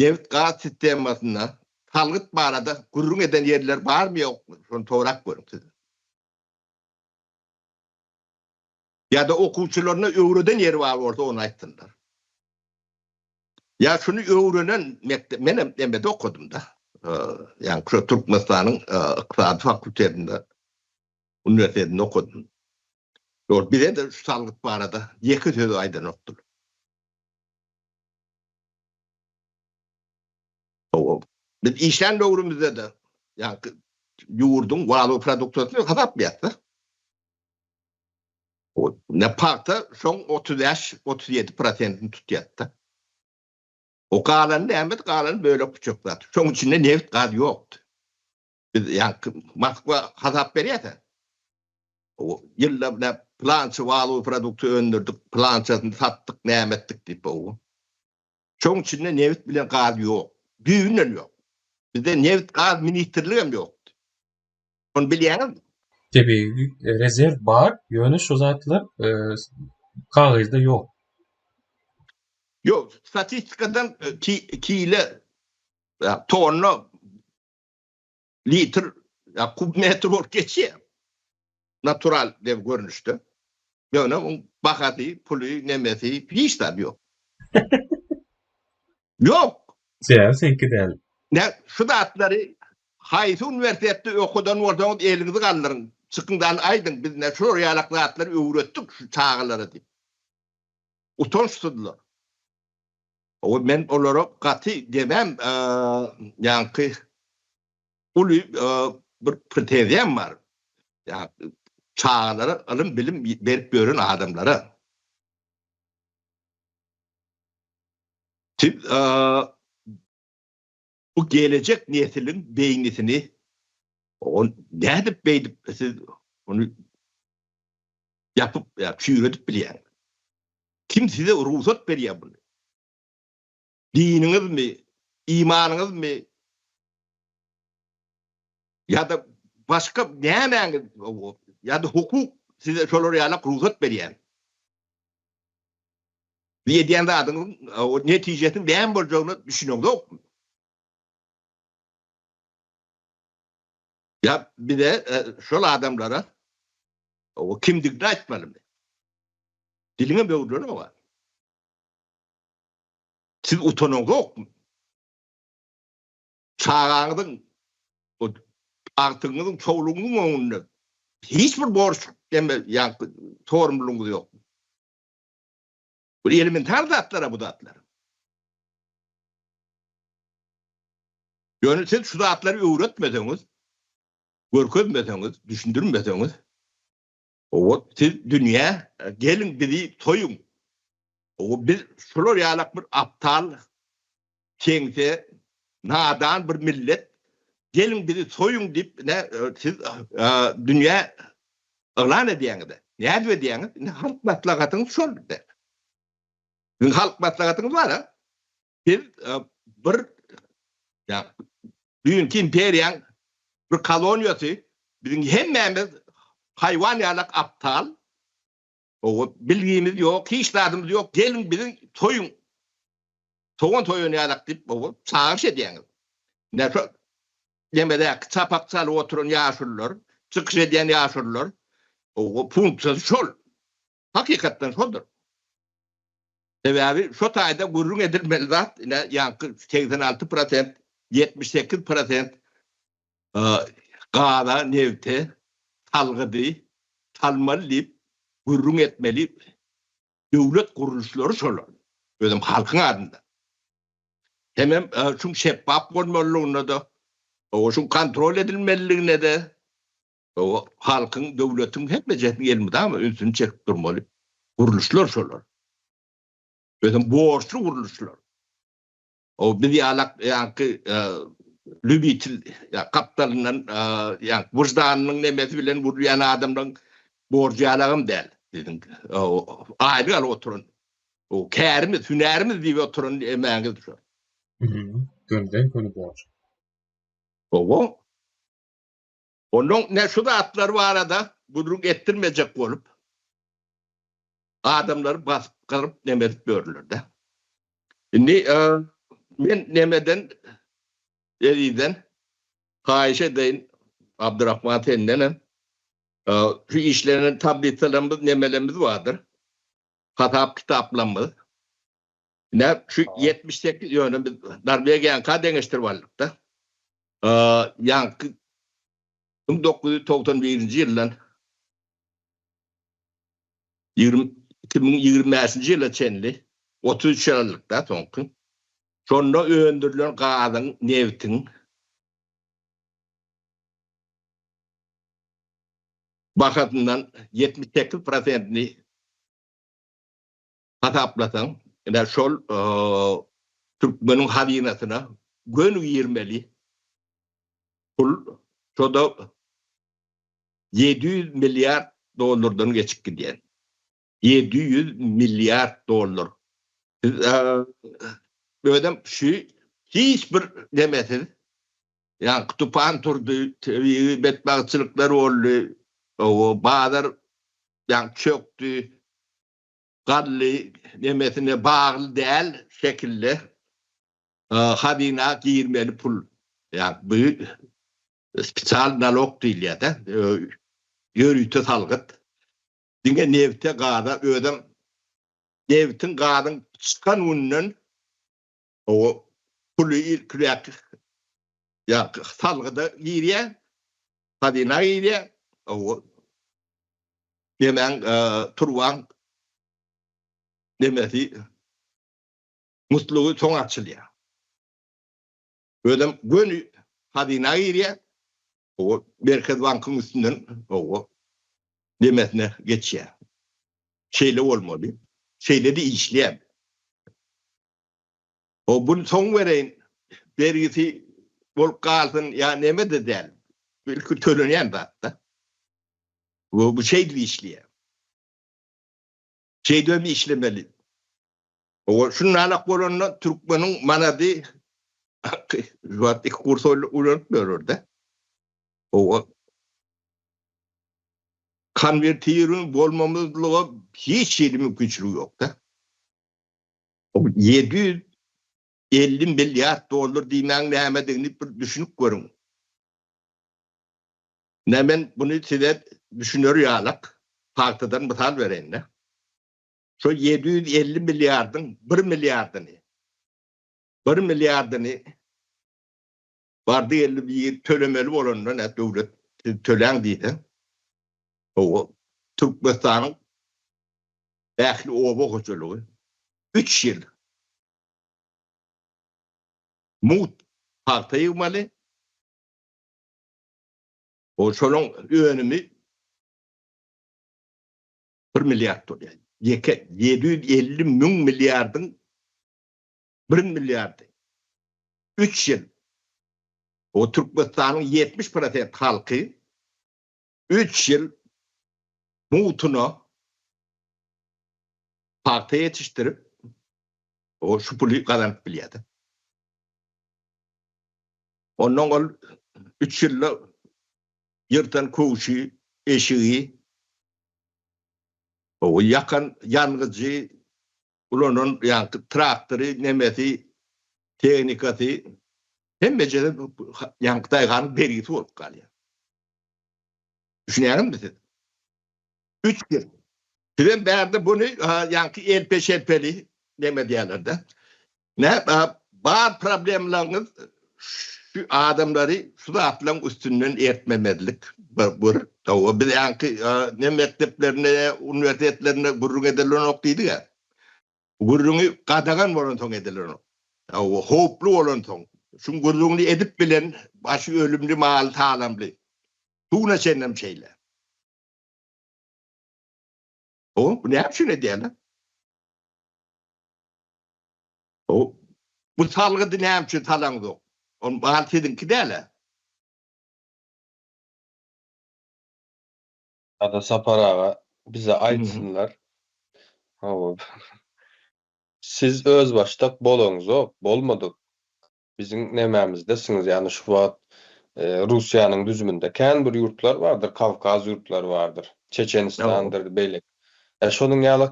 B: nebit-gaz sistemasynda salgyt barada gürrüň eden ýerler barmy ýokmy? Şony sorap görüň siz. Ýa-da okuwçylaryna öwreden ýeri bar bolsa ony aýtsynlar. Ýa şuny öwrenen mekdep, menem nemede okadym-da. Ýaňky şo Türkmenistanyň ykdysady fakultetinde uniwersitetinde okadym. Ýok, bize-de şu salgyt barada ýeke söz aýdanokdylar. Hawa, biz işlän döwrümizde-de, ýaňky ýurduň waluta produksiýasyny hasaplaýarys-da. Ne pagta şoň 35, 37 prosentini tutýardy. O galany näme? Galany bölek-büçek zat. Şoň içinde nebit, gaz ýokdy. Biz ýaňky Moskwa hasap berýär-de. O ýylda ne plança waluta produksiýa öndürdik, plançasyny satdyk, näme etdik diýip o. Şoň içinde nebit bilen gaz ýok. Düýbünden ýok. Bizde nebit, gaz ministrligem ýokdy. Ony bilýäňizmi?
C: Tebigy rezerw bar, ýöne şu zatlar kagyzda ýok.
B: Ýok, statistikadan kile, tonna, litr, kub metr bolup geçýär. Natural diýen görnüşde. Ýöne oň bahasy, puly, nemesi, hiç zat ýok. Ýok.
C: Sebäbi seňki däl.
B: Nä şu zatlary haýsy uniwersitetde okadan bolsaňyz eliňizi galdyryň, çykyňdan aýdyň biz nä şular ýalak zatlary öwretdik şu çagalara diýip. Utançsyzlar. Hawa men olara gaty demem ýaňky uly bir pretenziýam bar. Ýa çagalara ylym bilim berip ýören adamlara. Siz bu gelejek nesiliň beýnisini nädip beýdip siz ony ýapyp ýa çüýredip bilýäňiz? Kim size rugsat berýär muny? Diniňizmi, imanyňyzmy ýa-da başga nämäňiz ýa-da hukuk size şolar ýalak rugsat berýär? Siz edýän zadyňyzyň netijesiniň näme boljagyna düşüneňzokmy? Ýa bize şol adamlara kimdigini aýtmalymy? Diliňem öwrülenok-a. Siz utanaňzokmy? Çagaňyzyň, agtygyňyzyň, çowlugyňyzyň öňünde hiç bir borç, ýa sorumlulygyňyz ýokmy? Bu elementar zatlar-a bu zatlar. Ýöne siz şu zatlary öwretmeseňiz, görkezmeseňiz, düşündirmeseňiz, owa siz dünýä geliň bizi soýuň. Owa biz şular ýalak bir aptal, keňse, nadan bir millet, geliň bizi soýuň diýip ne siz dünýä yglan edýäňiz-de. Nädip edýäňiz? Indi halk maslahatyňyz şol. Siziň halk maslahatyňyz bar-a. Siz bir ýa düýnki imperiýaň bir koloniýasy, biziň hemmämiz haýwan ýalak aptal, owa bilgimiz ýok, hiç zadymyz ýok, geliň bizi soýuň. Sogan soýan ýalak diýip, owa çagyryş edýäňiz. Ine şo nemedäki çapak çalyp oturan ýaşulular, çykyş edýän ýaşulular, owa funksiýasy şol. Hakykatdan şoldur. Sebäbi şo taýda gürrüň edilmeli zat ine ýaňky 86 prosent, 78 prosent gaza, nebte salgydy salmaly diýip gürrüň etmeli döwlet gurluşlary şolar. Özem halkyň adyndan. Hemem şuň şepbap bolmalylygyna-da, şuň kontrol edilmeliligine-de halkyň, döwletiň hemmejesiniň elmydama ünsüni çekip durmaly gurluşlar şolar. Özem borçly gurluşlar. O biz ýalak ýaňky lübitil gapdalyndan ýaňky wyždanynyň nemesi bilen gurýan adamlaryň borjy ýalagam däl. Biziň aýlyk alyp oturan o kärimiz, hünärimiz diýip oturan emäňiz şo.
C: Gönüden göni borç.
B: Owo. Onnoň ne şu zatlar barada gürrüň etdirmejek bolup, adamlary basyp gyryp neme edip ýörler-de. Indi men nemeden Ezizden haýyş edeýin, Abdyrahman sendenem şu işlenen tablisalarymyz nemelerimiz bardyr. Hasap kitaplarymyz. Ine şu 78 ýöne biz Norwegiýaňka deňeşdirip aldyk-da. Ýaňky 1991-nji ýyldan 2025-nji ýyla çenli 33 ýyl aldyk-da soňky. Şonda öndürilen gazyň, nebtiň bahasyndan 78 prosentini hasaplasaň, ine şol türkmeniň hazynasyna göni girmeli pul, şo-da 700 milliard dollardan geçip gidýär. 700 milliard dollar. Siz özem şu hiç bir nemesiz, ýaňky tupan turdy, tebigy betbagtçylyklar boldy, bazar ýaňky çökdi, galdy nemesine bagly däl şekilde hazyna girmeli pul. Ýa bu spesial nalog diýilýär-de, ýörite salgyt. Diňe nebte, gaza, özem nebtiň, gazyň çykan gününden o puly ilkiräk ýa salgyda girýär, hazyna girýär, o nemäň turbaň nemesi muslugy soň açylýar. Özem göni hazyna girýär, o Merkez bankyň üstünden o nemesine geçýär. Şeýle bolmaly. Şeýle-de işleýär. O buny soň bereýin, bergisi bolup galsyn ýa neme-de däl. Bu ilki tölenýän zat-da. Bu şeýdip işleýär. Şeýdibem işlemeli. Owa şundanok bolanda türkmeniň manady şu wagt iki kurs ulanyp ýörerde. Owa konwertirň bolmamyzlyga hiç hili mümkinçiligi ýokda. 750 milliard dollar diýmäň nämedigini bir düşünip görüň. Ine men buny size düşüner ýalak pagtadan mysal bereýin-de. Şo 750 milliardyň bir milliardyny, bir milliardyny bardy-geldi bir tölemeli bolanda nä döwlet siz töläň diýse, hawa, Türkmenistanyň ähli oba hojalygy üç ýyl mugt pagta ýygmaly, o şonuň önümi bir milliard bolýar. Ýeke 750 müň milliardyň bir milliardy. Üç ýyl. O Türkmenistanyň 70 prosent halky üç ýyl mugtuna pagta ýetişdirip, o şu puly gazanyp bilýärdi. Ondan ol üç ýylda ýyrtan köwşi, eşigi, o ýakan ýangyjy, ulanan ýaňky traktory, nemesi, tehnikasy hemmejesi ýaňky daýhanyň bergisi bolup galýar. Düşünýäňizmi siz? Üç ýyl. Sizem bärde buny ýaňky elpe-şelpeli neme diýýärler-de. Nä bar problemlaryňyz şu adamlary şu zatlaryň üstünden ertmemezlik bir. Hawa biz ýaňky ne mekdeplerinde uniwersitetlerinde gürrüň edilenok diýdik-ä. Gürrüňi gadagan bolansoň edilenok. Hawa howply bolansoň. Şuň gürrüňini edip bilen başy ölümli maly talamly. Şu güne çenlem şeýle. Hawa bu näme üçin edýärler? O bu salgydy näme üçin salaňzok? Ol mal siziňki däl-ä.
A: Ýa-da Sapar aga bize aýtsynlar. Hawa. Siz özbaşdak bolaňzok, bolmadyk. Biziň nemämizdesiňiz, ýagny şu wagt. Russiýanyň düzüminde kän bir ýurtlar bardyr, Kawkaz ýurtlary bardyr, Çeçenistandyr, beýleki. Şonuň ýaly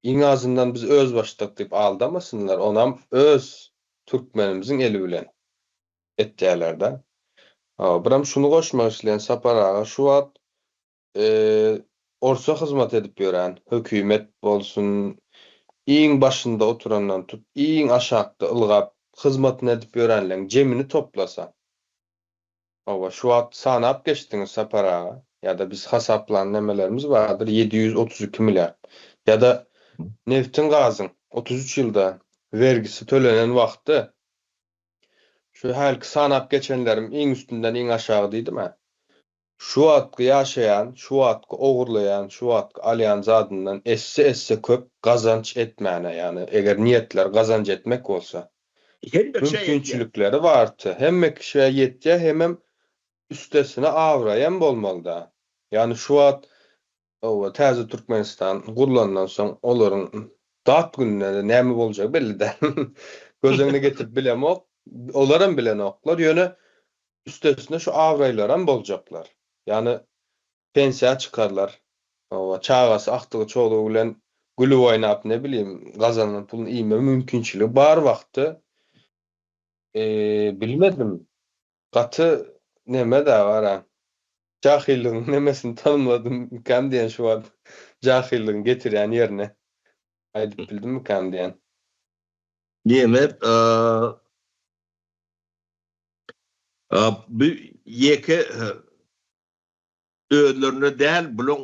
A: iň azyndan biz özbaşdak diýip aldamasynlar, onam öz türkmenimiziň eli bilen etýärler-de. Biram şuny goşmak isleýän Sapar aga, şu wagt orsa hyzmat edip ýören hökümet bolsun, iň başynda oturandan tut, iň aşakda ylgap hyzmatyny edip ýörenleň jemini toplasa, hawa, şu wagt sanap geçdiňiz Sapar aga, ýa-da biz hasaplan nemelerimiz bardyr, 732 milliard, ýa-da nebtiň gazyň 33 ýylda wergisi tölenen wagty, şu hälki sanap geçenlerim iň üstünden iň aşagy diýdim-ä. Şu wagtky ýaşaýan, şu wagtky ogurlaýan, şu wagtky alýan zadyndan esse-esse köp gazanç etmäne, ýagny eger niýetleri gazanç etmek bolsa,
B: Hemme kişä ýetýär.
A: mümkinçilikleri bardy. Hemme kişä ýetýär hemem üstesine abraýam bolmalyda. Ýagny şu wagt Hawa, täze Türkmenistan gurlandan soň olaryň dat gününe näme boljagy belli däl. Göz öňüne getirip bilemok. Olaram bilenoklar. Ýöne üstesine şu abraýlaram boljaklar. Ýagny pensiýa çykarlar. Hawa, çagasy, agtygy, çolugy bilen gülüp oýnap, ne bileyim, gazanan puluny iýme mümkinçiligi bar wagty, bilmedim. Gaty neme-dä bar-a. Jahyllygyň nemesini tanymladymmykam diýen şu wagt jahyllygyň getirýän ýerini aýdyp bildimmikam diýen.
B: Neme bu ýeke özlerine däl bulaň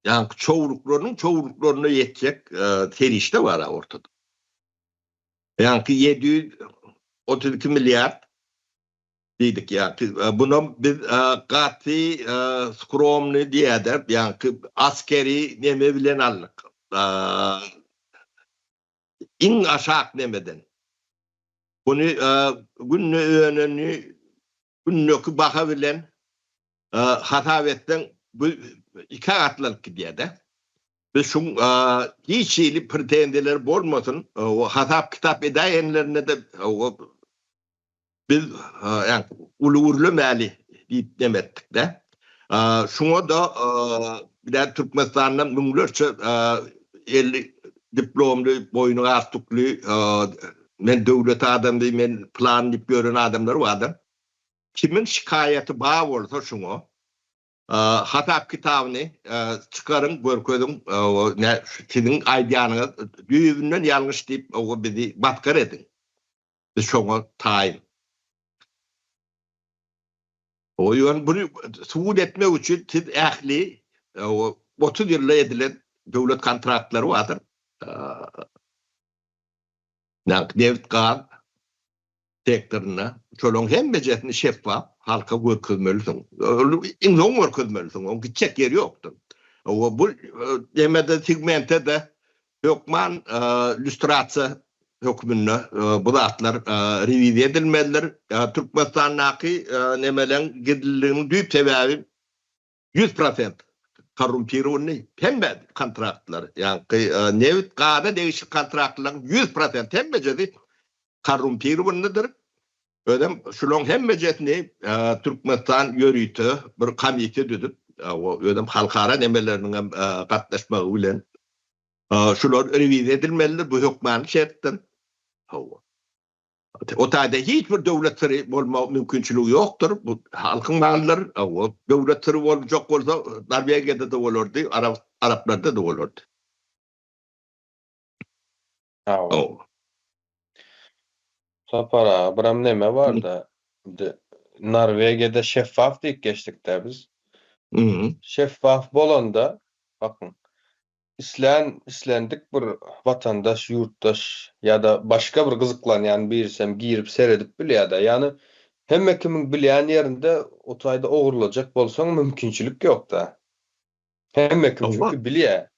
B: ýaňky çowluklarynyň çowluklaryna ýetjek serişde bar-a ortada. Ýaňky 732 milliard diýdik ýaňky. Bunam biz gaty skromny diýäder, ýaňky askeri neme bilen aldyk. Iň aşak nemeden. Buny günde öneni gündeki baha bilen hasap etseň bu ikä gatlanyp gidýär-de. Biz şuň hiç hili pretenziýalar bolmasyn, hasap-kitap edäýenlerinde-de biz uly gürlemäli diýip neme etdik-de. Şuňa-da bir Türkmenistandan müňlerçe eli diplomly, boýny galstukly, men döwlet adamy, men pylan diýip ýören adamlar bardyr. Kimiň şikaýaty bar bolsa şuňa hasap-kitabyny çykaryň, görkeziň, siziň aýdýanyňyz düýbünden ýalňyş diýip bizi masgara ediň. Biz şoňa taýyn. Ýöne buny subut etmek üçin siz ähli 30 ýylda edilen döwlet kontraktlary bardyr. Nebit, gaz sektorynda şolaryň hemmejesini şeffaf halka görkezmelisiň. Iň soň görkezmelisiň, oň gitjek ýeri ýokdur. Bu nemede segmente-de hökman lýustrasiýa hökmünde bu zatlar rewiziýa edilmelidir. Türkmenistandaky nemeleň gizlinliginiň düýp sebäbi 100% korrumpirowanyý hemme kontraktlar, ýaňky nebit gaza degişli kontraktlaryň 100% hemmejesi korrumpirowanydyr. Özem şularyň hemmejesini Türkmenistan ýörite bir komissiýa düzüp, özem halkara nemeleriniň hem gatnaşmagy bilen şular rewiziýa edilmelidir, bu hökmany şertdir. Hawa. O taýda hiç bir döwlet syry bolma mümkinçiligi ýokdur. Bu halkyň malydyr. Hawa, döwlet syry boljak bolsa Norwegiýada-da bolardy, arap araplarda-da bolardy.
A: Hawa. Sapar aga, biram neme barda, indi Norwegiýada şeffaf diýip geçdik-dä biz. Şeffaf bolanda, bakyň, Islän islendik bir watandaş, ýurtdaş ýa-da başga bir gyzyklanýan birisem girip seredip bilýär-dä. Ýagny hemme kimiň bilýän ýerinde o taýda ogurlajak bolsaň mümkinçilik ýok-da. Hemme kim çünki bilýär.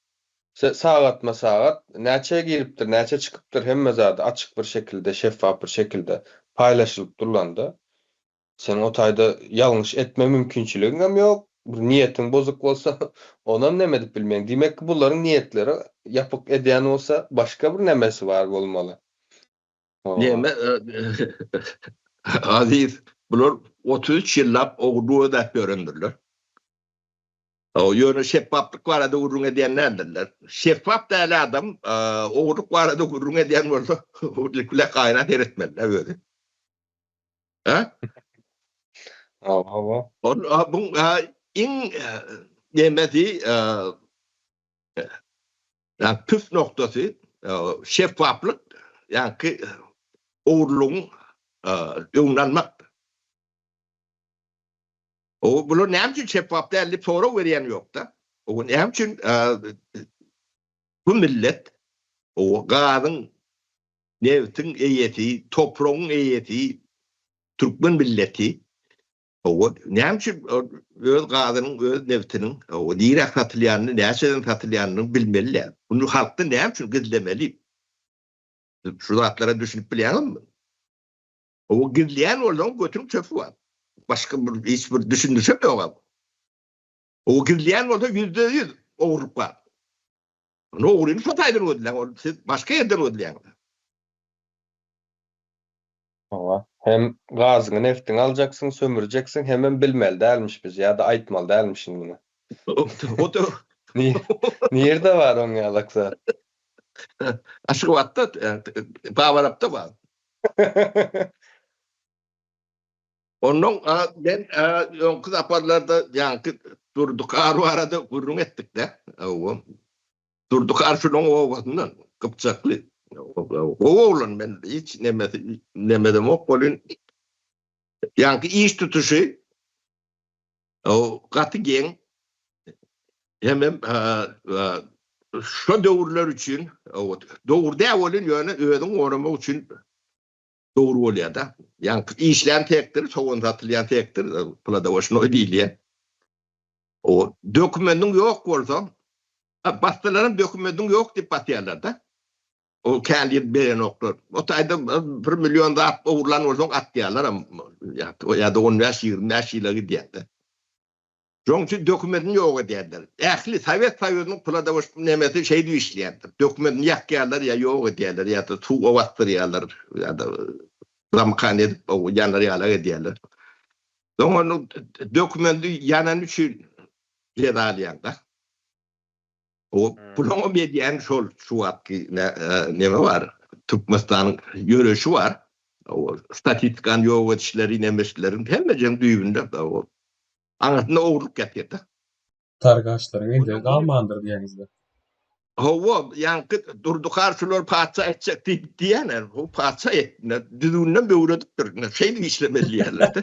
A: Sagatma-sagat näçe giripdir, näçe çykypdyr hemme zady açyk bir şekilde, şeffaf bir şekilde paýlaşylyp durlanda. Seň o taýda ýalňyş etme mümkinçiligiňem ýok, bir niýetiň bozuk bolsa, onam neme edip bilmeýäň. Diýmek ki, bularyň niýetleri ýapyk edýän bolsa, başga bir nemesi bar bolmaly.
B: Neme, Aziz. Bular 33 ýyllap ogurlyk ödäp ýörendirler. Ýöne şeffaplyk barada gürrüň edýän däldirler. Şeffap däl adam ogurlyk barada gürrüň edýän bolsa, ilki bilen aýna seretmeli-dä özi. Hä?
A: Hawa.
B: Ol bu iň nemesi ýa püf noktasy şeffaplyk ýaňky ogurlygyň öňüni almakdyr. O bular näme üçin şeffap däl diýip sorag berýän ýokda. O näme üçin bu millet o gazyň nebtiň eýesi, topragyň eýesi türkmen milleti o näme üçin öz gazynyň, öz nebtiniň o nirä satylýanyny, näçeden satylýanyny bilmeli däl. Bunu halkdan näme üçin gizlemeli? Şu zatlara düşünip bilýäňizmi? O gizleýän bolsaň götüň çöpi bar. Başga bir hiç bir düşündirişem ýok abi. O gizleýän bolsa 100% ogurlyk bar. Ony ogryny şo taýdan gözläň, ol siz başga ýerden gözleýäňiz.
A: Hawa. Hem gazyňy neftiňi aljaksyň, sömürjeksiň, hemem bilmeli dälmiş biz ýa-da aýtmaly dälmişin muny.
B: O da
A: Nirde bar oň ýalak zat?
B: Aşgabatda, Babarapda bar. Ondan men öňki saparlarda ýaňky Durdy Kar barada gürrüň etdik-de. Hawa. Durdy Kar şunuň obasyndan, Gypjakly. Gowy oglan men hiç nemesi nemedemok welin ýaňky iş tutuşy gaty geň. Hemem şo döwürler üçin dogry däl welin ýöne özüňi goramak üçin dogry bolýar-da. Ýaňky işlän sektor, sogan satylýan sektor, plodowощnoý diýilýär. O dokumendiň ýok bolsa, basdylaram dokumendiň ýok diýip basýarlar-da. O kän ýer berenoklar. O taýda bir million zat ogurlan bolsaň atýarlaram. Ýa-da on bäş, 25 ýyla gidýär-de. Şonuň üçin dokumentini ýok edýärler. Ähli Sowet Soýuzynyň pula nemesi şeýdip işleýärdir. Dokumentini ýakýarlar ýa ýok edýärler ýa-da suwa basdyrýarlar ýa-da zamkan edip ýanar ýalak edýärler. Soň ony dokumenti ýanany üçin jeza alýaň-da. O bulaňam edýäni şol şu wagtky neme bar, Türkmenistanyň ýöreýşi bar. O statistikany ýok edişleri, nemeşleriň hemmejegiň düýbünde o aňyrsynda ogurlyk ýatyr-da.
C: Targaçlaryň endigi galmandyr diýeňizde.
B: Hawa, ýaňky Durdy har şulary patyşa etjek diýip diýýän, bu patyşa etdi, düzgünden öwredipdir, şeýdip işlemeli diýýärler-de.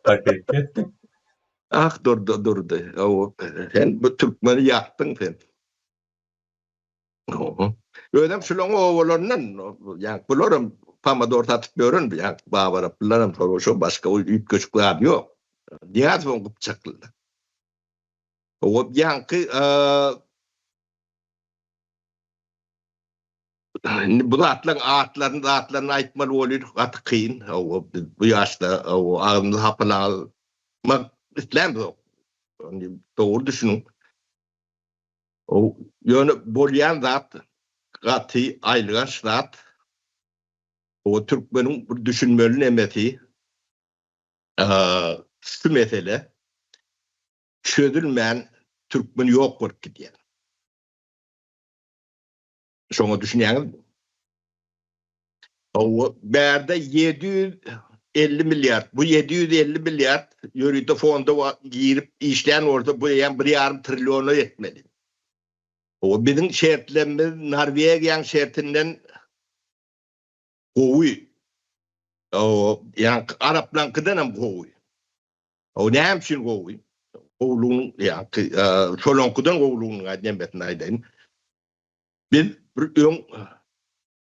C: Hakykat.
B: Ah Durdy Durdy hawa sen bu türkmeni ýakdyň sen. Özem şulaň obalaryndan ýa bularam pomidor satyp ýören ýa babaraplylaram şol şo başga üýtgeşik zady ýok. Nyýazowyň gypjaklylar. Hawa ýaňky Indi bu zatlaryň atlaryny zatlaryny aýtmaly bolýar, gaty kyn. Hawa, biz bu ýaşda hawa agzymyzy hapalamak islämzok. Indi dogry düşüniň. Ýöne bolýan zat gaty aýylganç zat. Hawa, türkmeniň bir düşünmeli nemesi şu mesele çözülmän türkmen ýok bolup gidýär. Şoňa düşünýäňizmi? Hawa, bärde 750 milliard, bu 750 milliard ýörite fonda girip işlän bolsa, bu eýýäm bir ýarym trilliona ýetmeli. Hawa, biziň şertlerimiz Norwegiýanyň şertinden gowy. Hawa, ýaňky araplaňkydan hem gowy. Hawa, näme üçin gowy? Gowulygynyň, ýaňky şolaňkydan gowulygynyň nemesini aýdaýyn. Biz bir öň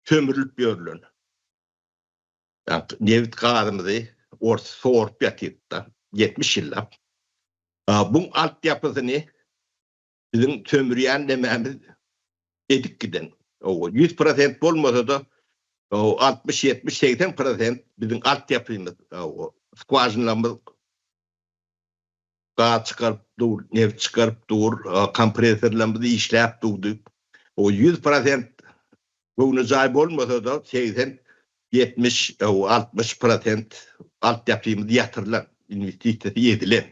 B: sömürlip ýörlen. Nebit gazymyzy ors sorup ýatyrdy-da, 70 ýyllap. Buň altyapysyny biziň sömürýän nemämiz edip giden. 100 prosent bolmasa-da, 60, 70, 80 prosent biziň altyapymyz, skwažinalarymyz Gaz çykaryp dur, neft çykaryp dur, kompressorlarymyz işläp durdy. O 100% göwnejaý bolmasa-da 80, 70, 60 prosent. Altyapymyz ýatyrylan, inwestisiýasy edilen.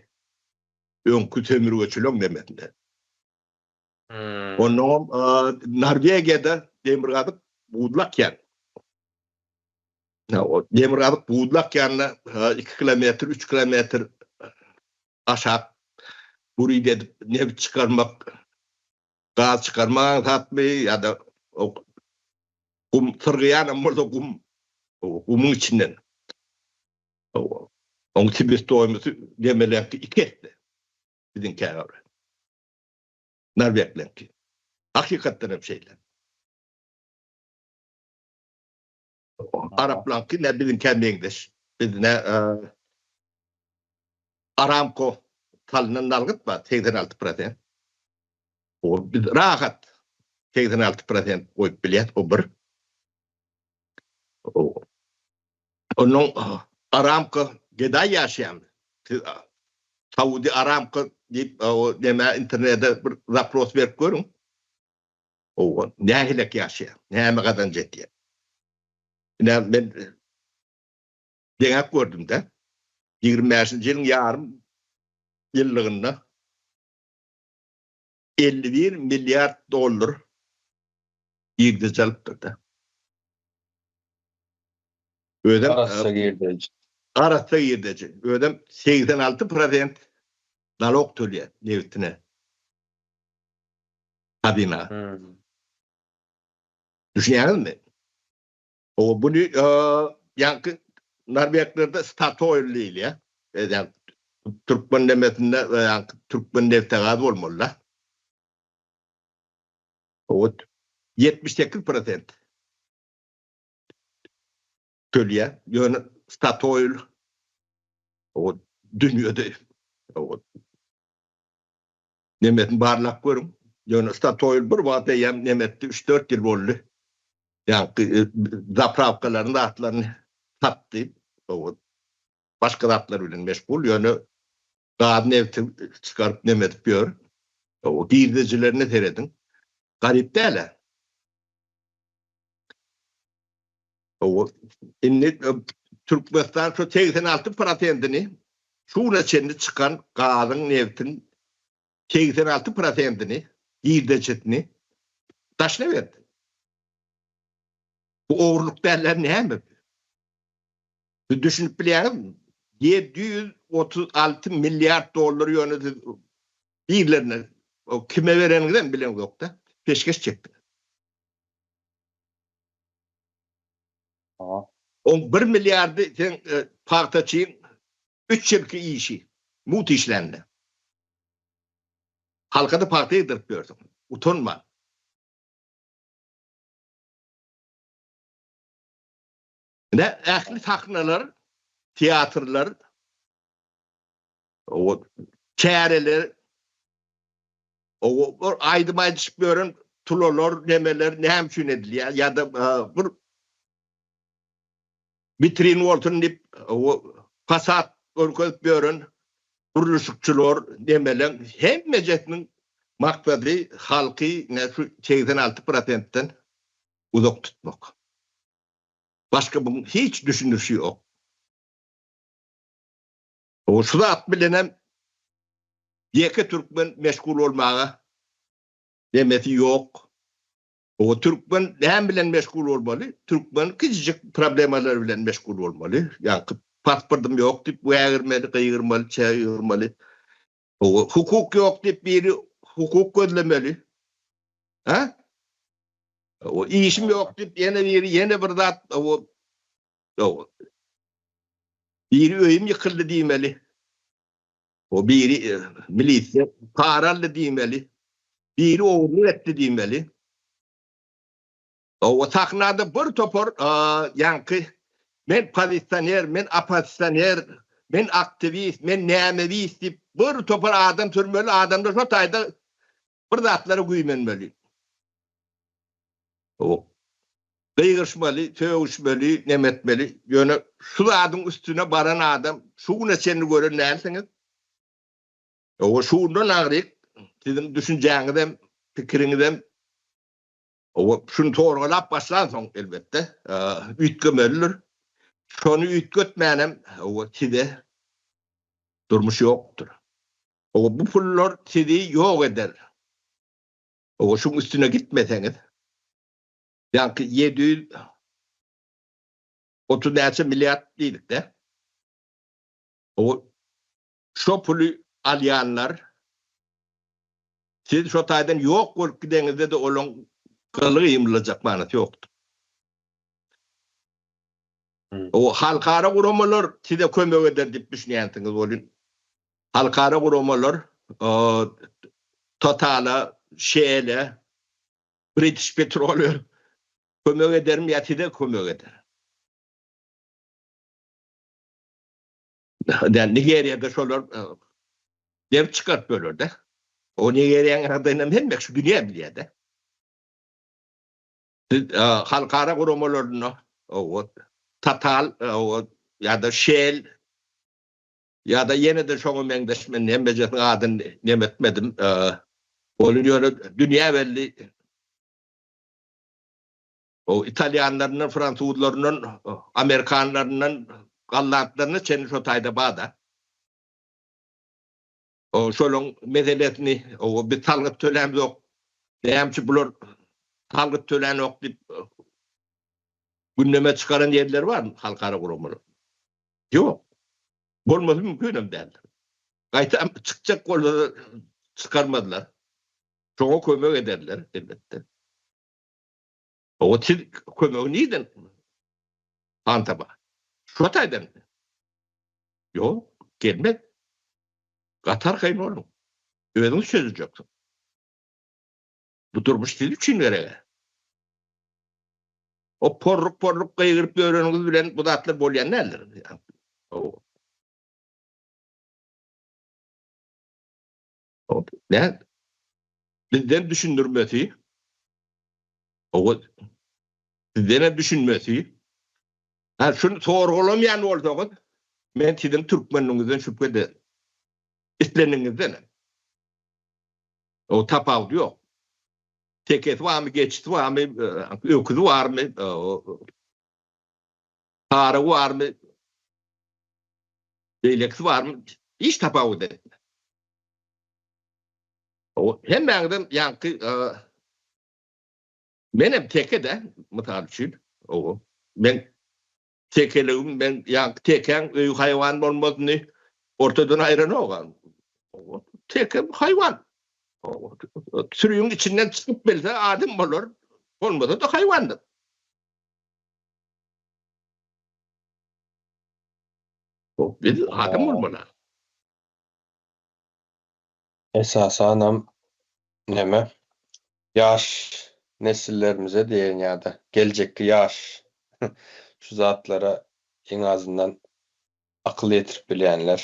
B: Öňki sömürgeçileň nemesinde. Onnoňam Norwegiýada demirgazyk buzly okean. Demirgazyk buzly okeanda 2 kilometr, 3 kilometr aşak burid edip nebit çykarmak, gaz çykarmak aňsatmy ýa-da gum syrgyýanam bolsa gum gumuň içinden. Oň sebestoýmosy demeläki 2 esse biziňkä görä. Norwegleňki. Hakykatdan hem şeýle. Araplaňky ne biziňkä meňzeş. Biz ne Aramco salynan nalgyt bar 86 prosent. O biz rahat 86 prosent goýup bilýäs o bir. Onuň Aramco gedaý ýaşaýan. Siz Saudi Aramco diýip o näme internete bir zapros berip görüň. O nähilek ýaşaýar, näme gazanç edýär. Ine men deňäp gördüm-de. 25-nji ýylyň ýarym ýyllygynda 51 milliard dollar girdeji alypdyr-da. Özem
A: arassa girdeji.
B: Arassa girdeji. Özem 86 prosent nalog töleýär nebitine. Hazyna. Düşünýäňizmi? O buny ýaňky norweglerde Statoil diýilýär. Ýa türkmen nemesinde ýaňky türkmen nebtegaz bolmaly-da. O 78 prosent töleýär. Ýöne Statoil o dünýede o Nemesini barlap görüň. Ýöne Statoil bir wagt eýýäm neme etdi, üç-dört ýyl boldy. Ýaňky zaprawkalaryny, zatlaryny satdy. Başga zatlar bilen meşgul. Ýöne gaz, nebti çykaryp neme edip ýör. Girdejilerine serediň. Garyp däl-ä. Indi Türkmenistan şu 86 prosentini şu güne çenli çykan gazyň, nebtiň 86 prosentini girdejisini daşyna berdi. Bu ogurlyk däller näme? Siz düşünip bilýäňizmi? 736 milliard dollar ýöne siz birlerine kime bereniňizem bileňzokda peşgeş çekdiňiz. Oň bir milliardy seň pagtaçyň üç ýylky işi, mugt işlände. Halka-da pagta ýygdyryp ýörsüň, utanman. Ine, ähli sahnalar, teatrlar, çäreler, bir aýdym aýdyşyp ýören tulalar, nemeler näme üçin edilýär? Ýa-da bir witrin bolsun diýip, fasad görkezip ýören gurluşykçylar, nemeler hemmejesiniň maksady halky ine şu 86 prosentden uzak tutmak. Başga buň hiç düşündirişi ýok. Şu zat bilenem ýeke türkmen meşgul bolmaga nemesi ýok. O türkmen näme bilen meşgul bolmaly? Türkmen kiçijik problemalar bilen meşgul bolmaly. Ýaňky pasportym ýok diýip wägirmeli, gygyrmaly, çagyrmaly. O hukuk ýok diýip biri hukuk gözlemeli. Ha? O işim ýok diýip ýene biri ýene bir zat o Biri öýüm ýykyldy diýmeli. O biri e, milisiýa para aldy diýmeli. Biri ogurlyk etdi diýmeli. O sahnada bir topar ýaňky men pozisioner, men oppozisioner, men aktiwist, men nämewist diýip bir topar adam sürmeli, adamlar şo taýda bir zatlara güýmenmeli. O gygyryşmaly, sögüşmeli, neme etmeli. Ýöne şu zadyň üstüne baran adam şu güne çenli gören dälsiňiz. O şundan agryk siziň düşünjäňizem, pikiriňizem o şuny sorgalap başlansoň elbetde üýtgemelidir. Şony üýtgetmänem hawa size durmuş ýokdur. Hawa bu pullar sizi ýok eder. Hawa şuň üstüne gitmeseňiz ýaňky 730 näçe milliard diýdik-de. Hawa şo puly alýanlar siz şo taýdan ýok bolup gideňizde-de olaň gyly gymyldajak manysy ýokdur. O halkara guramalar size kömek eder diýip düşünýänsiňiz welin, halkara guramalar Totala, Shell-e, British Petroleum kömek edermi ýa size kömek eder? Nigeriýada şolar nebit çykaryp böler-de. O Nigeriýanyň ýagdaýynam hemme şu dünýä bilýär-de. Halkara guramalarynda Total ýa-da Shell ýa-da ýene-de şoňa meňzeş men hemmejesiniň adyny neme etmedim. Ol ýöne dünýä belli o italýanlaryndan, fransuzlaryndan, amerikanlaryndan, gollandlaryna çenli şo taýda bar-da. Şolaň meselesini biz salgyt tölämzok, näme üçin bular salgyt tölänok diýip gündeme çykaran ýerleri barmy halkara guramalar? Ýok. Bolmasy mümkin hem däldir. Gaýtam çykjak bolsa çykarmazlar. Şoňa kömek ederler elbetde. O siz kömegi nirden hantaba? Şo taýdan. Ýok, gelmez. Gaty arkaýyn boluň. Özüňiz çözüjeksiň. Bu durmuş siz üçin gerek-ä. O porruk-porruk gygyryp ýöreniňiz bilen bu zatlar bolýan däldir. Nä? Bizden düşündirmesi, owa, sizdenem düşünmesi. Ha, şuny sorgulamaýan bolsaňyz, men siziň türkmenligiňizden şübhe ederin. Isleniňizden hem. O tapawudy ýok. Tekesi barmy, geçisi barmy, öküzi barmy, sarygy barmy, beýlekisi barmy, hiç tapawut etmez. O hemmäňizem ýaňky Menem teke-dä, mysal üçin. Owo. Men tekeligim, men ýaňky tekäň öýi haýwan bolmasyny ortadan aýranok-a. Owo. Teke haýwan. Owo. Sürüň içinden çykyp bilse adam bolar, bolmasa-da haýwandyr. Biz adam bolmaly.
A: Esasanam neme, ýaş nesillerimize diýeýin ýa-da geljekki ýaş şu zatlara iň azyndan akyl ýetirip bilýänler,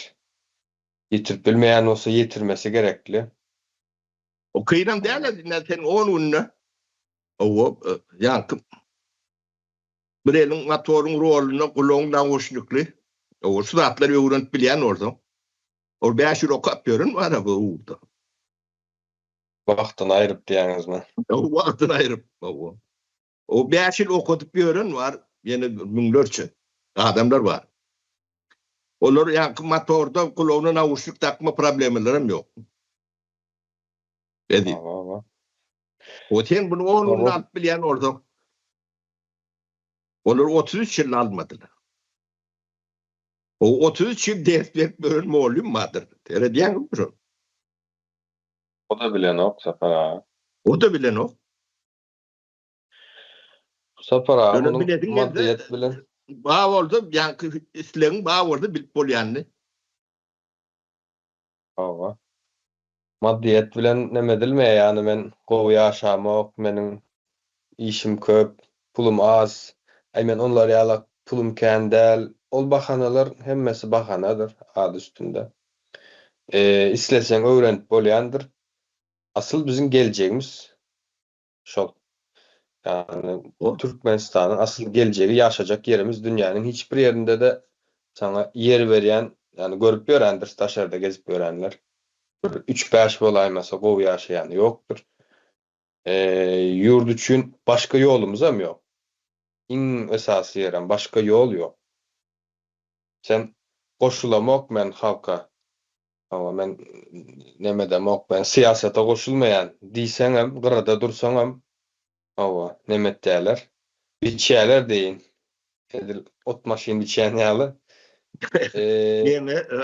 A: ýetirip bilmeýän bolsa ýetirmesi gerekli.
B: O kynam däl-ä indi sen on günde owo ýaňky bir eliň motoryň rolunda gulagyň nauşnikli owo şu zatlary öwrenip bilýän bolsaň Ol 5 ýyl okap ýören bar bu ugurda.
A: Wagtyny aýryp diýýäňizmi?
B: Wagtyny aýryp, hawa. O 5 ýyl okadyp ýören bar, ýene müňlerçe adamlar bar. Olar ýaňky motorda gulagyna nauşnik dakma problemalaram ýok. Eziz.
A: Hawa.
B: O sen bunu 10 günde alyp bilýän bolsaň, olar 33 ýylda almadylar. O 33 ýyl ders berip ýören mugallym bardyr. Seredýäňizmi şo?
A: O-da bilenok Sapar aga.
B: O-da bilenok.
A: Sapar aga munuň maddyýet bilen.
B: Bar bolsa, ýaňky islegiň bar bolsa bilip bolýandy.
A: Hawa. Maddyýet bilen neme edilmeýär, ýagny men gowy ýaşamok, meniň işim köp, pulum az, aý men onlar ýalak pulum kän däl, ol bahanalar hemmesi bahanadyr ady üstünde. Isleseň öwrenip bolýandyr. Asyl biziň geljegimiz Şol. Ýagny Türkmenistanyň asyl geljegi ýaşajak ýerimiz dünýäniň hiç bir ýerinde-de saňa ýer berýän, ýagny görüp ýörendiris daşarda gezip ýörenler. Bir üç-bäş bolaýmasa gowy ýaşaýany ýokdur. Ýurt üçin başga ýolumyzam ýok. Iň esasy ýerem başga ýol ýok. Sen goşulamok men halka. Hawa men nemedemok men syýasata goşulmaýan diýseňem gyrada dursaňam hawa neme etýäler biçýäler deýin edil ot maşyn biçýän ýaly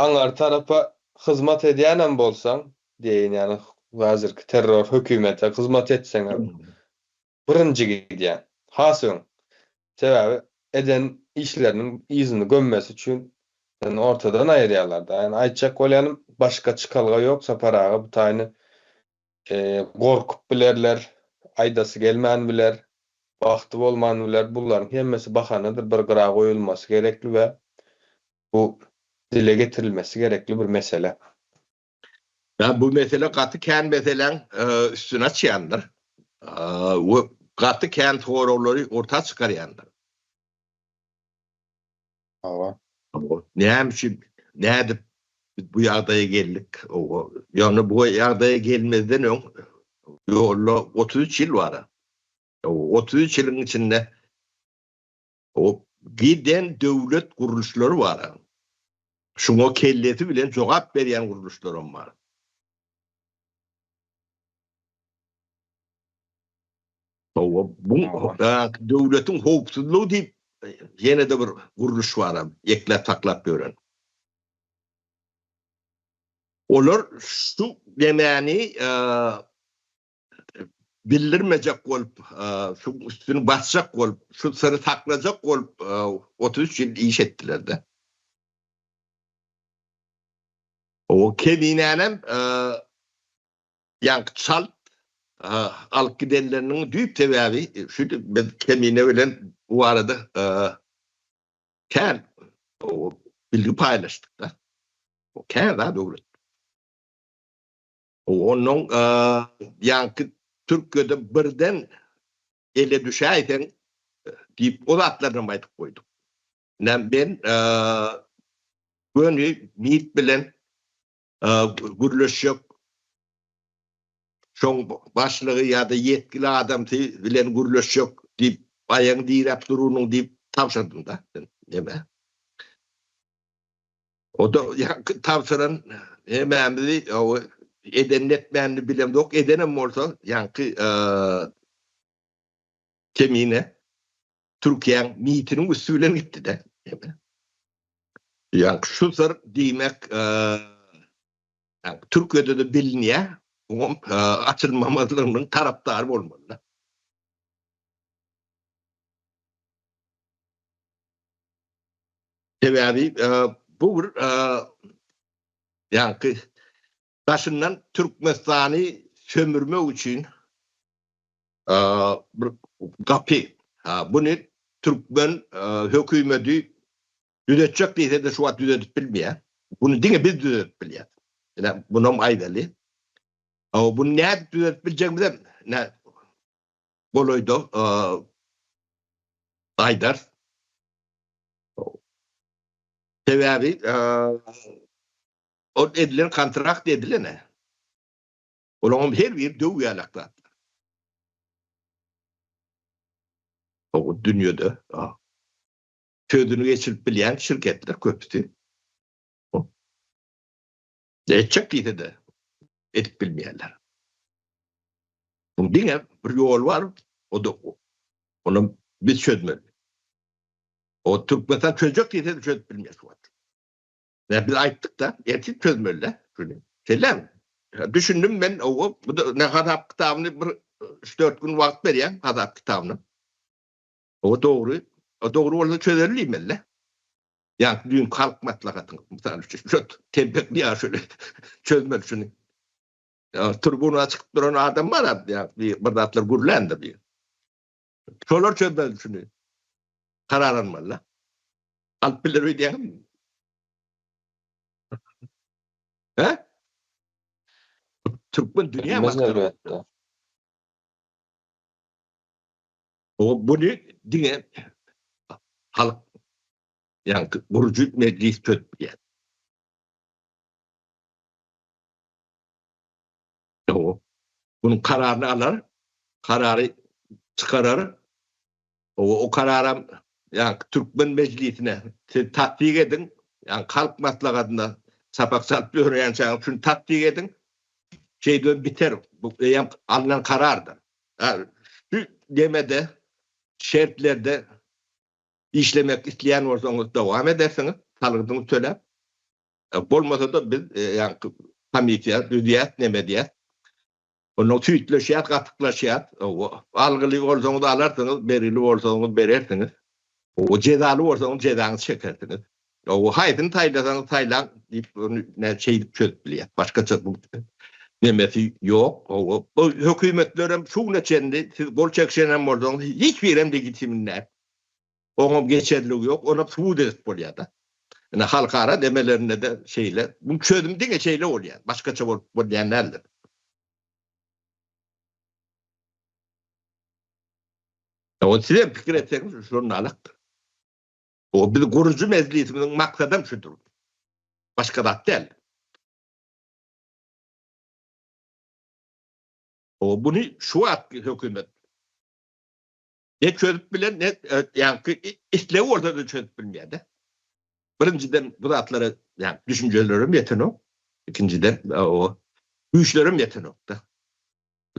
A: aňary tarapa hyzmat edýänem bolsaň diýeýin ýagny häzirki terror hökümete hyzmat etseňem birinji gidýän. Has öň. Sebäbi eden işleriniň yzyny gömmesi üçin seni ortadan aýyrýarlar-da. Ýagny aýtjak bolýanym başga çykalga ýok Sapar aga bu taýyny gorkup bilerler, aýdasy gelmän biler, wagty bolman biler. Bularyň hemmesi bahanadyr, bir gyra goýulmasy gerekli we bu dile getirilmesi gerekli bir mesele.
B: Ýa bu mesele gaty kän meseläň üstüni açýandyr we gaty kän soraglary orta çykarýandyr.
A: Hawa.
B: Näme üçin, nädip biz bu ýagdaýa geldik? Ýöne bu ýagdaýa gelmezden öň ýolda 33 ýyl bar. 33 ýylyň içinde giden döwlet gurluşlary bar. Şuňa kellesi bilen jogap berýän gurluşlaram bar. Hawa, bu döwletiň howpsuzlygy diýip ýene-de bir gurluş bar, ekläp saklap ýören. Olar şu nemäni bildirmejek bolup, şu üstüni basjak bolup, şu syry saklajak bolup 33 ýyl iş etdiler-de. O Keminänem ýaňky çalt alyp gidenleriniň düýp sebäbi şudy, biz Kemine bilen bu barada kän bilgi paýlaşdyk-da. Kän zat öwretdi. Onnoň ýaňky Türkiýede birden ele düşäýseň diýip o zatlarynam aýdyp goýduk. Ine men göni MİT bilen gürleşjek, şoň başlygy ýa-da ýetgili adamsy bilen gürleşjek diýip aýagyňy diräp durunyň diýip tabşyrdym-da neme. O-da ýaňky tabşyran hemämizi edenini etmänini bilemzok, edenem bolsa ýaňky Kemine Türkiýäň MİT-iniň üsti bilen gitdi-de. Ýaňky şu syr diýmek Türkiýede-de bilinýär, oňam açylmamazlygynyň tarapdary bolmaly-da. Sebäbi bu bir ýaňky daşyndan Türkmenistany sömürmek üçin bir gapy. Buny türkmen hökümeti düzetjek diýse-de şu wagt düzedip bilmeýär. Buny diňe biz düzedip bilýäris. Ine, bunam aýdaly. Buny nädip düzedip biljegimizem golaýda aýdarys. Sebäbi ol edilen kontrakt edilen-ä. Olaryň her biri döw ýalak zatlar. O dünýede sözüni geçirip bilýän şirketler köpüsi. Etjek diýse-de edip bilmeýärler. Muň diňe bir ýoly bar, o-da onam biz çözmeli. O Türkmenistan çözjek diýse-de çözüp bilmeýär şu wagt. Ýa biz aýtdyk-da, ertir çözmeli-dä şuny. Şeýlemi? Düşündim men, owa, bu da ne hasap kitabyny bir üç-dört gün wagt berýän hasap kitabyna. O dogry. O dogry bolsa çözeli diýmeli-dä. Ýa düýnki halk maslahatyň, mysal üçin, şu telpekli ýaşuly çözmeli şuny. Tribuna çykyp duran adam bar, ýa bir zatlar gürländir diýip. Şolar çözmeli şuny. Karar almaly-da. Alyp biler öýdýäňmi? He? Türkmen dünýä
A: elbetde.
B: O buny diňe halk ýa gurujy mejlis çözüp bilýär. Ýok. Bunuň kararyny alar, karary çykarar. O, o kararam ýa türkmen mejlisine siz tassyk ediň. Ýagny Halk Maslahatyna çapak çalyp ýörýänçäňiz şuny tassyk ediň. Şeýdibem biter. Bu eýýäm alnan karardyr. Şu demede, şertlerde işlemek isleýän bolsaňyz dowam edersiňiz, salgydyňyzy töläp. Bolmasa-da biz ýaňky komissiýa düzýäs, neme edýäs. Ondan süýtleşýäs, gatyklaşýas. Algyly bolsaňyz alarsyňyz, bergili bolsaňyz berersiňiz. Jezaly bolsaňyz jezaňyzy çekersiňiz. Haýsyny saýlasaňyz saýlaň diýip, ony şeýdip çözüp bilýäs. Başgaça bu nemesi ýok. Bu hökümetlerem şu güne çenli siz gol çekişenem bolsaňyz hiç birem legitimli däl. Oňam geçerligi ýok, onam subut edip bolýar-da. Ine halkara demelerinde-de şeýle. Bu çözüm diňe şeýle bolýar. Başgaça bolup bolýan däldir. Ony sizem pikir etseňiz şonalykdyr. O biz gurujy mejlisimiziň maksadam şudur. Başga zat däl. O buny şu wagtky hökümet Ne çözüp bilen, ne ýaňky islegi bolsa-da çözüp bilmeýär-de. Birinjiden bu zatlara ýa düşünjelerem ýetenok. Ikinjiden o güýçlerem ýetenok-da.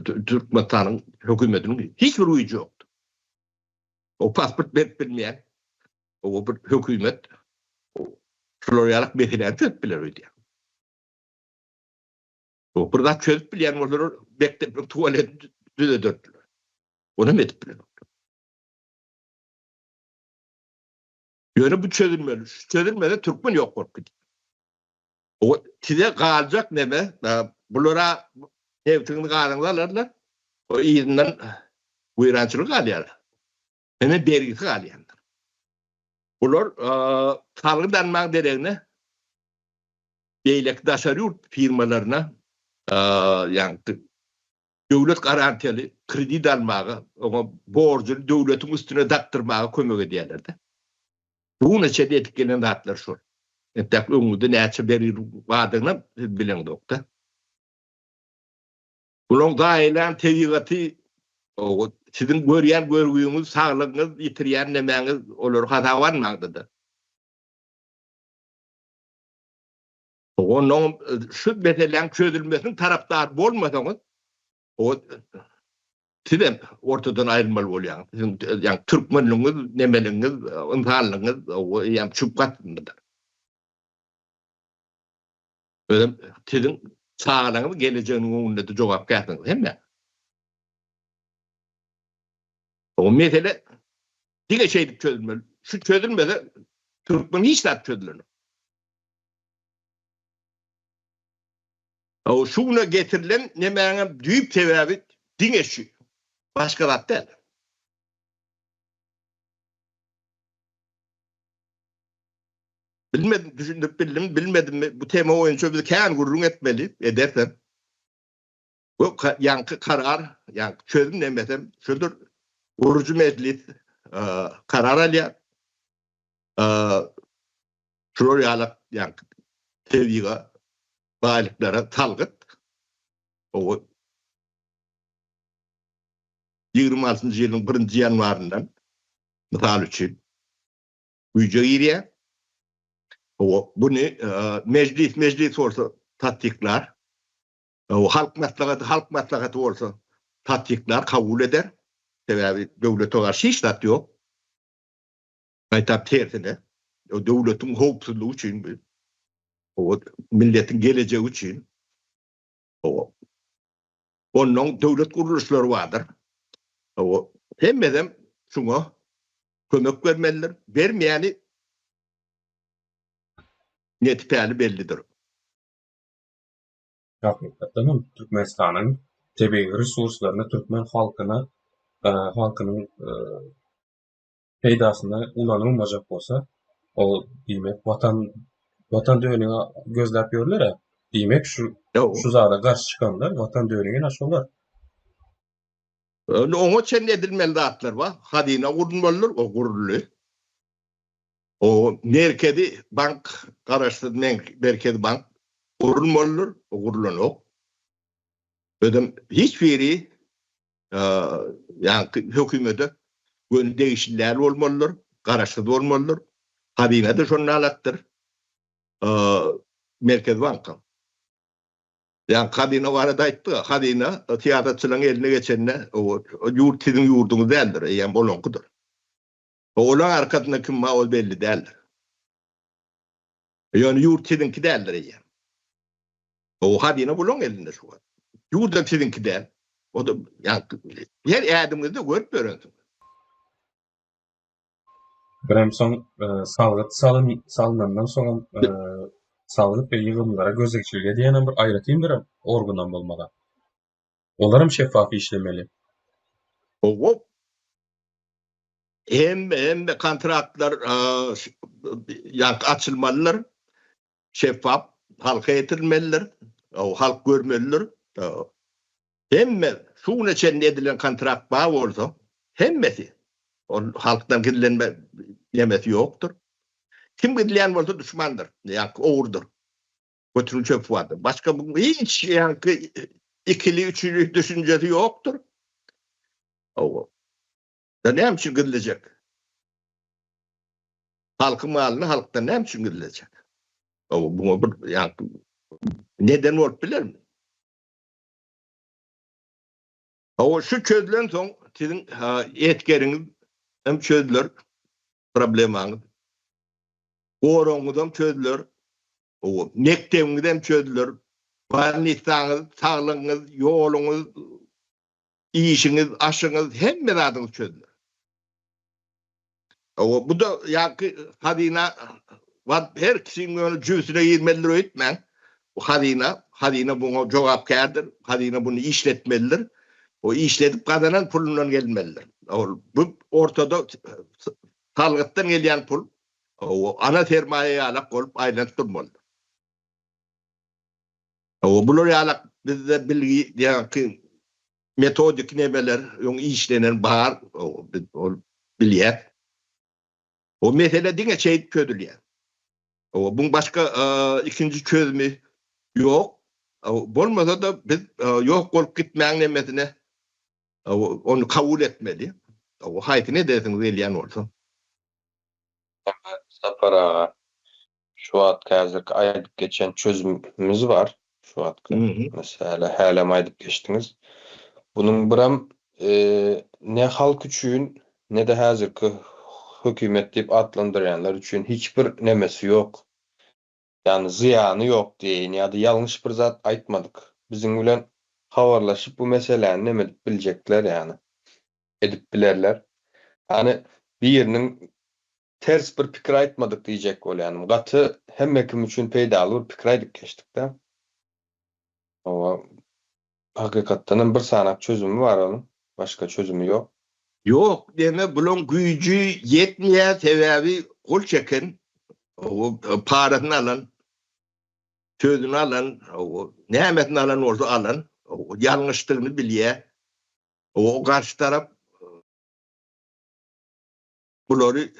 B: Türkmenistanyň hökümetiniň hiç bir güýji ýokdy. O pasport berip bilmeýän o bir hökümet şular ýaly meseläni çözüp biler öýdýän. O bir zat çözüp bilýän bolsalar mekdepleriň tualetini düzederdiler. Onam edip bilenoklar. Ýöne bu çözülmeli. Şu çözülmese türkmen ýok bolup gidýär. O size galjak neme? Bulara nebtiňizi gazyňyzy alarlar. O yzyndan weýrançylyk galýar. Hemem bergisi galýandyr. Bular salgyt almagyň deregine beýleki daşary ýurt firmalaryna ýagny döwlet garantiýaly kredit almaga, oňa borjuny döwletiň üstüne dakdyrmaga kömek edýärler-de. Bu güne çenli edip gelen zatlar şol. Entäk öňüňizde näçe bergi bardygynam siz bileňzok-da. Bularyň zaýalan tebigaty, siziň görýän görgüňiz, saglygyňyz, ýitirýän nemäňiz, olary hasaba almaňda-da. Onnoň şu meseläň çözülmesiniň tarapdary bolmasaňyz, o sizem ortadan aýrylmaly bolýaňyz. Siziň ýa türkmenligiňiz, nemeligiňiz, ynsanlygyňyz o ýa çüp gatyndadyr. Özem siziň çagalaryňyz gelejeginiň öňünde-de jogapkärsiňiz hemme. O mesele diňe şeýdip çözülmeli. Şu çözülmese türkmen hiç zat çözülenok. O şu güne getirilen nemäňem düýp sebäbi diňe şu. Başga zat däl. Bilmedim, düşündirip bildimmi, bilmedimmi, bu tema boýunça biz kän gürrüň etmeli, edersem. Bu ýaňky karar, ýaňky çözüm nemesem şudur. Gurujy mejlis karar alýar. Şular ýaly ýaňky tebigy baýlyklara salgyt o 26-njy ýylyň birinji ýanwaryndan mysal üçin güýje girýär. O buny mejlis mejlis bolsa tassyklar. O halk maslahaty halk maslahaty bolsa tassyklar, kabul eder. Sebäbi döwlete garşy hiç zat ýok. Gaýtam tersine, döwletiň howpsuzlygy üçin bu. O milletiň gelejegi üçin. O ondan döwlet gurluşlary bardyr. O hemmesem şuňa kömek bermelidir. Bermeýäni netipäli bellidir.
C: Hakykatdan hem Türkmenistanyň tebigy resurslaryny türkmen halkyna halkynyň peýdasyna ulanylmajak bolsa, ol diýmek watan watan dönügi gözläp ýörler-ä. Diýmek şu şu zada garşy çykanlar watan dönügi ine şolar.
B: Indi oňa çenli edilmeli zatlar bar. Hazyna gurulmalydyr, o guruldy. O Merkezi bank, garaşsyz Merkezi bank gurulmalydyr, o gurulanok. Özem hiç biri ýaňky hökümete göni degişli däl bolmalydyr, garaşsyz bolmalydyr. Hazyna-da şonda alakdyr. Merkezi bankyň. Ýa hazyna barada aýtdyk-a, hazyna syýasatçylaryň eline geçende, ýurt siziň ýurduňyz däldir, eýýäm olaňkydyr. Olaň arkasynda kim bar, ol belli däldir. Ýöne ýurt siziňki däldir eýýäm. O hazyna bulaň elinde şu wagt. Ýurdam siziňki däl. O-da ýa her ädimiňizde görüp ýörensiňiz.
C: Birem soň salgyt salynandan soňam salgyt we ýygymlara gözegçilik edýänem bir aýratyn bir organam bolmaly. Olaram şeffaf işlemeli.
B: Hawa. Hemme hemme kontraktlar ýaňky açylmalydyr. Şeffaf halka ýetirilmelidir. Halk görmelidir. Hemme şu güne çenli edilen kontrakt bar bolsa, hemmesi ol halkdan gizlenme nemesi ýokdur. Kim gizleýän bolsa duşmandyr, ýaňky ogrudyr. Götüniň çöpi bardyr. Başga bu hiç ýaňky ikili, üçüli düşünjesi ýokdur. Hawa. Da näme üçin gizlejek? Halkyň malyny halkdan näme üçin gizlejek? Hawa, buňa bir ýaňky neden bolup bilermi? Hawa, şu çözülen soň siziň esgeriňiz hem çözüler problemaňyz. Goragyňyz hem çözüler. Hawa, mekdebiňiz hem çözüler. Bolnisaňyz, saglygyňyz, ýoluňyz, işiňiz, aşyňyz, hemme zadyňyz çözüler. Hawa, bu-da ýaňky hazyna baryp her kişiň ýöne jübüsine girmelidir öýtmäň. Bu hazyna, hazyna buňa jogapkärdir, hazyna buny işletmelidir. O işledip gazanan pulundan gelmelidir. Ol bu ortada salgytdan gelýän pul, ana sermaýa ýalak bolup aýlanyp durmalydyr. Hawa, bular ýalak bizde bilgi ýaňky metodik nemeler öň işlenen bar, biz ol bilýäs. O mesele diňe şeýdip çözülýär. Hawa, buň başga ikinji çözümi ýok. Bolmasa-da biz ýok bolup gitmäň nemesine ony kabul etmeli. Hawa, haýsyny edesiňiz gelýän bolsa.
A: Sapar aga, Şu wagtky häzirki aýdyp geçen çözümimiz bar. Şu wagtky meselä hälem aýdyp geçdiňiz. Bunuň birem ne halk üçin, ne-de häzirki hökümet diýip atlandyrýanlar üçin hiç bir nemesi ýok. Ýagny zyýany ýok diýeýin ýa-da ýalňyş bir zat aýtmadyk. Biziň bilen habarlaşyp bu meseläni neme edip biljekler ýagny edip bilerler. Ýagny biriniň Ters bir pikir aýtmadyk diýjek bolýanym. Gaty hemme kim üçin peýdaly bir pikir aýdyp geçdikdä. Hawa. Hakykatdan hem bir sanak çözümi bar onuň. Başga çözümi ýok.
B: Ýok deme bulaň güýji ýetmeýär sebäbi gol çeken parasyny alan sözüni alan nämesini alan bolsa alan ýalňyşdygyny bilýär o garşy tarap Bulary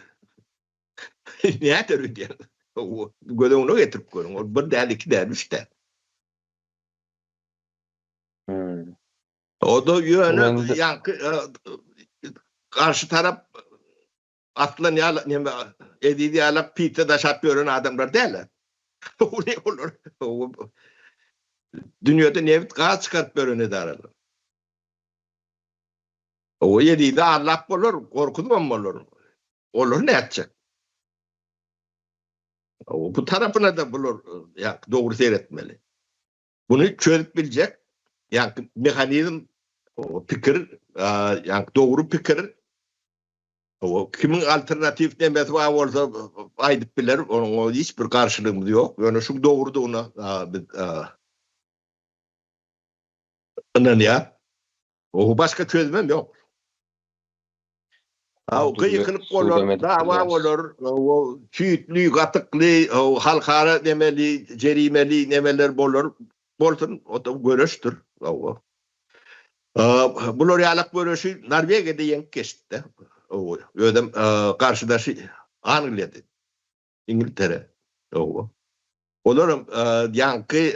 B: näder öýdýäňiz? Göz öňüne getirip görüň. Ol bir däl, iki däl, üç däl. Hmm. O-da ýöne ýaňky e, garşy tarap Aslan ýaly, näme Eziz ýaly pizza daşap ýören adamlar däl. Olar dünýede nebit gaz çykaryp ýören edaralar. O Ezizi aldap bolar, gorkuzybam bolar. Olary nätjek? O bu tarapyna-da bular ýa dogry seretmeli. Buny çözüp biljek ýa mehanizm, pikir, ýa dogry pikir o kimiň alternatiw nemesi bar bolsa aýdyp biler, onuň hiç bir garşylygymyz ýok. Ýöne şu dogrudygyna biz ynanýas. O başga çözümem ýok. Aw gykylyk bolar, dawa bolar, o süýtli, gatykly, o halkara nemeli, jerimeli nemeler bolar. Bolsun, o da göreşdir. Hawa. Bular ýalak göreşi Norwegiýada ýeňip geçdi-de. Özem garşydaşy Angliýady. Iňiltere. Hawa. Olaram ýaňky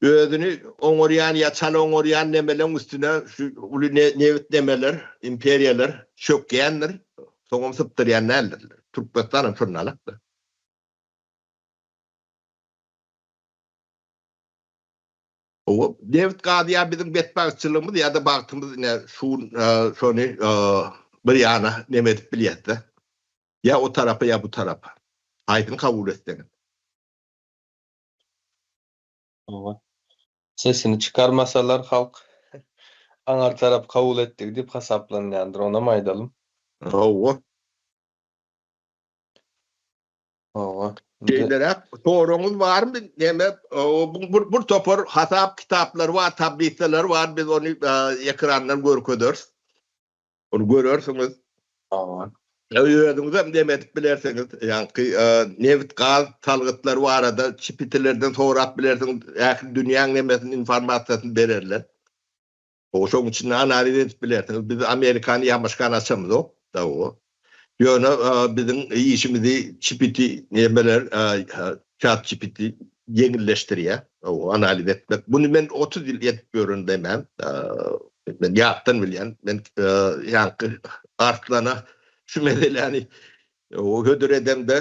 B: özüni oňarýan ýa çala oňarýan nemeleň üstüne şu uly nebit nemeler, imperiýalar çökýändir, soňam sypdyrýan däldirler. Türkmenistanam şondan alakdyr. Hawa, nebit gaz ýa biziň betbagtçylygymyz ýa-da bagtymyz ine şu gün şony bir ýana neme edip bilýäs-de. Ýa o tarapa ýa bu tarapa. Haýsyny kabul etseňiz.
A: Hawa. Sesini çykarmasalar halk aňar tarap kabul etdigi diýip hasaplanýandyr, onam aýdalym.
B: Hawa.
A: Hawa.
B: Şeýleräk soragyňyz barmy? Näme, bu bir topar hasap kitaplary bar, tablisalary bar, biz ony ekrandan görkezeris. Ony görersiňiz.
A: Hawa.
B: Özüňizem neme edip bilersiňiz, ýaňky nebit, gaz salgytlary barada çipitilerden sorap bilersiňiz, ähli dünýäň nemesini, informasiýasyny bererler. Şoň içinde analiz edip bilersiňiz. Biz Amerikany ýamaşkany açamyzok. Hawa. Ýöne biziň işimizi çipiti nemeler, çat çipiti ýeňilleşdirýär. Hawa, analiz etmek. Muny men 30 ýyl edip ýören demem. Men ýatdan bilýän. Men ýaňky Arslana şu meseläni hödür edemde,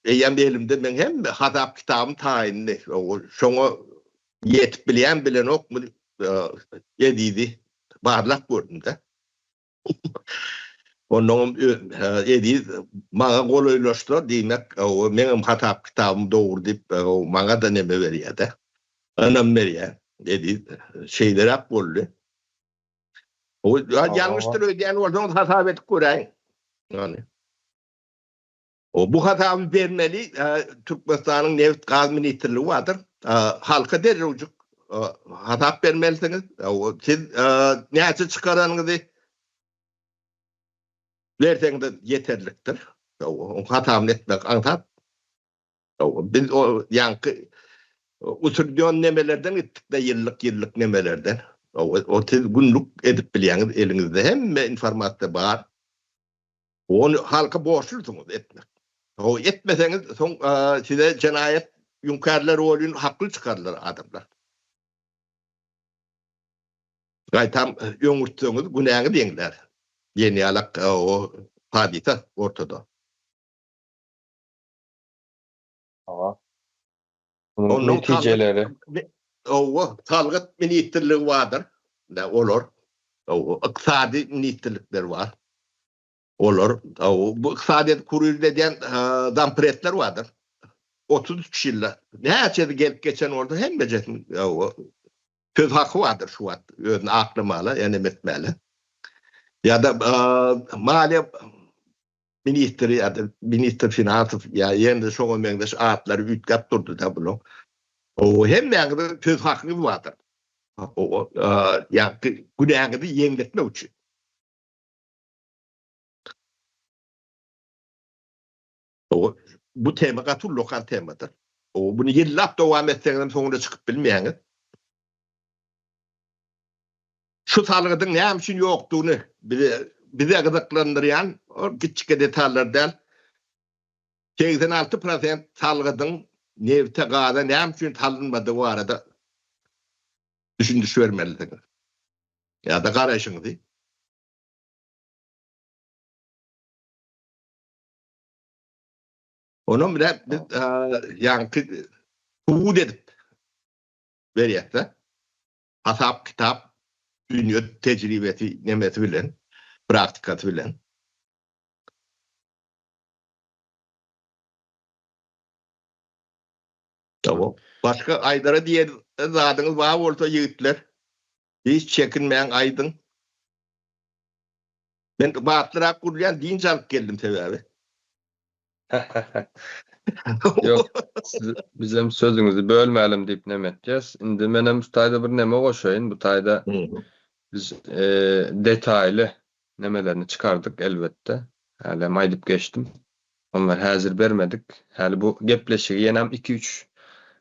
B: eýýäm elimde meň hemme hasap kitabym taýyndy. Şoňa Ýetip bilýän bilenokmy Ezizi barlap gördüm-de. Onnoňam Eziz maňa golaýlaşsa diýmek meňem hasap kitabym dogry diýip maňa-da neme berýär-de. Ynam berýär. Eziz şeýleräk boldy. Ýalňyşdyr öýdýän bolsaňyz hasap edip göräýiň. Ýagny. Bu hasaby bermeli Türkmenistanyň Nebit gaz ministrligi bardyr. Halka derrewjik hasap bermelisiňiz. Siz näçe çykaranyňyzy berseňiz ýeterlikdir. Oň hasabyny etmek aňsat. Biz o ýaňky utrudýon nemelerden gitdik-de ýyllyk ýyllyk nemelerden. O siz günlük edip bilýäňiz eliňizde hemme informasiýa bar. Ony halka borçlusyňyz etmek. O etmeseňiz soň size jenaýat ýüňkärler bolýun hakly çykarlar adamlar. Gaýtam öňürtseňiz günäňiz ýeňlär. Diýen ýalak o hadysa ortada.
A: Hawa. Munuň netijeleri.
B: Hawa, salgyt ministrligi bardyr. Olar. Hawa, ykdysady ministrlikler bar. Olar, bu ykdysadyýeti kurirde edýän zampredler bardyr. 33 ýylda näçesi gelip geçen bolsa hemmejesiniň söz haky bardyr şu wagt özüni aklamala, ýa neme etmäle. Ýa-da maliýe ministri ýa-da ministr finansow ýa ýene-de şoňa meňzeş atlary üýtgäp durdy-da bulaň. O hemmäňiziň söz hakyňyz bardyr. O ýa günäňizi ýeňletmek üçin. O bu tema gaty ullakan temadyr. O buny ýyllap dowam etseňizem soňuna çykyp bilmeýäňiz. Şu salgydyň näme üçin ýokdugyny bize bize gyzyklandyrýan ol kiçjike detallar däl. 86 prosent salgydyň nebte, gaza näme üçin salynmadygy barada düşündiriş bermelisiňiz. Ýa-da garaýşyňyzy. Onam bile biz ýaňky subut edip berýäs-de. Hasap kitap dünýe tejribesi nemesi bilen, praktikasy bilen. Tamam. Başga aýdara diýen zadyňyz bar bolsa ýigitler, hiç çekinmäň aýdyň. Men batlyrak gürlýän dynç alyp geldim sebäbi.
A: Ýok, siz bizem sözüňizi bölmälim diýip neme etýäs. Indi menem şu taýda bir neme goşaýyn. Bu taýda biz detaýly nemelerini çykardyk elbetde. Hälem aýdyp geçdim. Onlary häzir bermedik. Häli bu gepleşigi ýenem iki-üç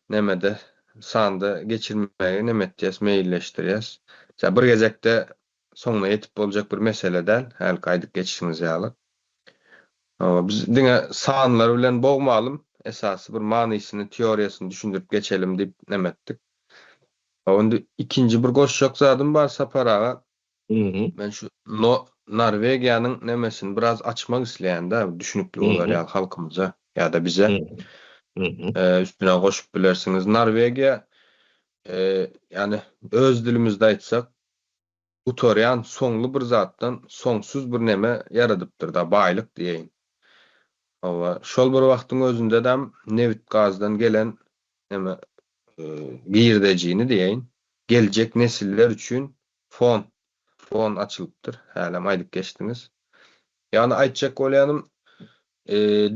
A: nemede sanda geçirmegi neme etýäs, meýilleşdirýäs. Bir gezekde soňuna ýetip boljak bir mesele däl, hälki aýdyp geçişiňiz ýaly. Hawa, biz diňe sanlar bilen bogmalym, esasy bir manysyny, teoriýasyny düşündirip geçelim diýip neme etdik. Hawa, indi ikinji bir goşjak zadym bar Sapar aga. Men şu Norwegiýanyň nemesini biraz açmak isleýän-de, düşünikli bolar ýaly halkymyza ýa-da bize. Üstüne goşup bilersiňiz. Norwegiýa. Ýagny öz dilimizde aýtsak, gutarýan soňly bir zatdan soňsuz bir neme ýaradypdyr-da, baýlyk diýeýin. Hawa, şol bir wagtyň özündedem nebit-gazdan gelen neme girdejini diýeýin, geljek nesiller üçin fond, fon açylypdyr, hälem aýdyp geçdiňiz. Ýagny aýtjak bolýanym,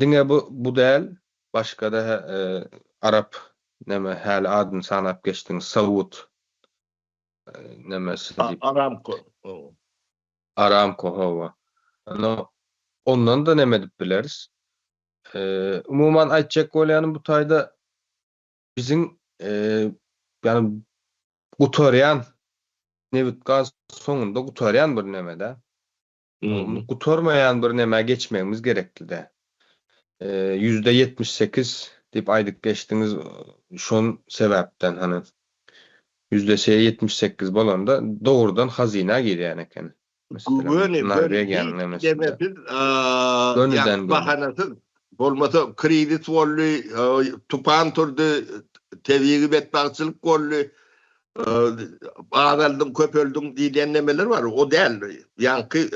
A: diňe bu bu däl, başga-da arap neme häli adyny sanap geçdiňiz, Saud nemesi diýip.
B: Aramco.
A: Aramco hawa. Ýöne ondan-da neme edip bileris. Umuman aýtjak bolýanym bu taýda biziň ýagny gutarýan nebit-gaz soňunda gutarýan bir neme-dä. Gutarmaýan bir nämä geçmegimiz gerekli-dä. 78% diýip aýdyp geçdiňiz, şon sebäpden hany 78% bolanda dogrudan hazyna girýän eken.
B: Meselem, Göni, göni,
A: Norwegiýanyň
B: hiç
A: nemesinde.
B: demesiz,
A: Gönüden göni.
B: bahanasyz. Bolmasa krizis boldy, tupan turdy, tebigy betbagtçylyk boldy. Azaldyň, köpeldiň diýilýän nemeler bar, o däl. Ýaňky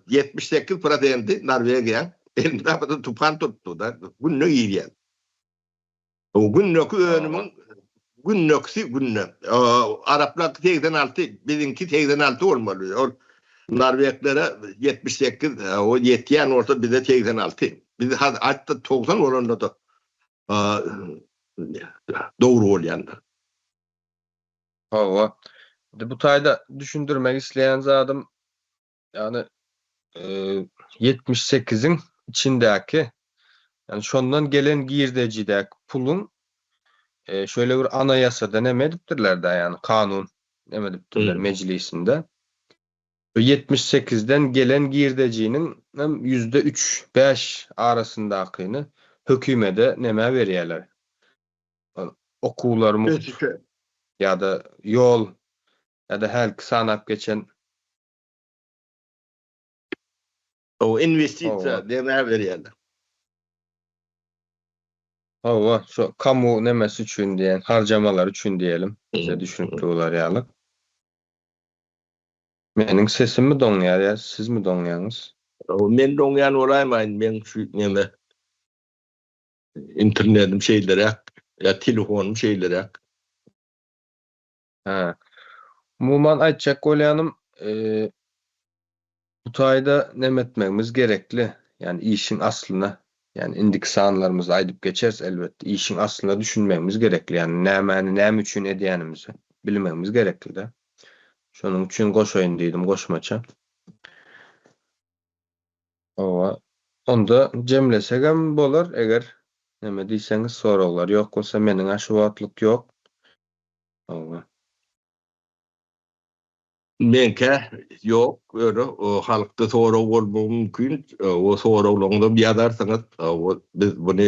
B: 78 prosenti Norwegiýaň elmydama tupan turupdy-da, günde girýär. O gündeki önümiň gündekisi günde. Araplaryňky 86, biziňki 86 bolmaly. Ol norweglere 78, o ýetýän bolsa bize 86. Biz hatda 90 bolanda-da dogry bolýandyr.
A: Hawa. Indi bu taýda düşündirmek isleýän zadym, ýagny 78-iň içindäki, ýagny şondan gelen girdejidäki puluň şeýle bir anaýasada neme edipdirler-dä, ýagny kanun neme edipdirler mejlisinde. Bu 78-den gelen girdejiniň hem ýüzde üç, bäş arasyndakyny hökümede nämä berýärler? Okuwlar mugt ýa-da ýol ýa-da hälki sanap geçen
B: Hawa, inwestisiýa nämä berýärler?
A: Hawa, şo kamu nemesi üçin diýen, harjamalary üçin diýelim, bize düşünikli bolar ýaly. Meniň sesimmi doňýar ýa sizmi doňýaňyz?
B: Men doňýan bolaýmaýyn, meň şu neme internetim şeýleräk ýa telefonym şeýleräk.
A: Hä. Umuman aýtjak bolýanym, bu taýda neme etmegimiz gerekli, ýagny işiň aslyna, ýagny indiki sanlarymyzda aýdyp geçeris elbetde, işiň aslyna düşünmegimiz gerekli, ýagny nämäni näme üçin edýänimizi bilmegimiz gerekli-de. Şonuň üçin goşaýyn diýdim goşmaça. Hawa. Onda jemlesegem bolar, eger neme diýseňiz soraglar ýok bolsa meniň-ä şu wagtlyk ýok. Hawa.
B: Meňkä ýok, ýöne halkda sorag bolmagy mümkin. O soraglaryňyzam ýazarsyňyz. Biz muny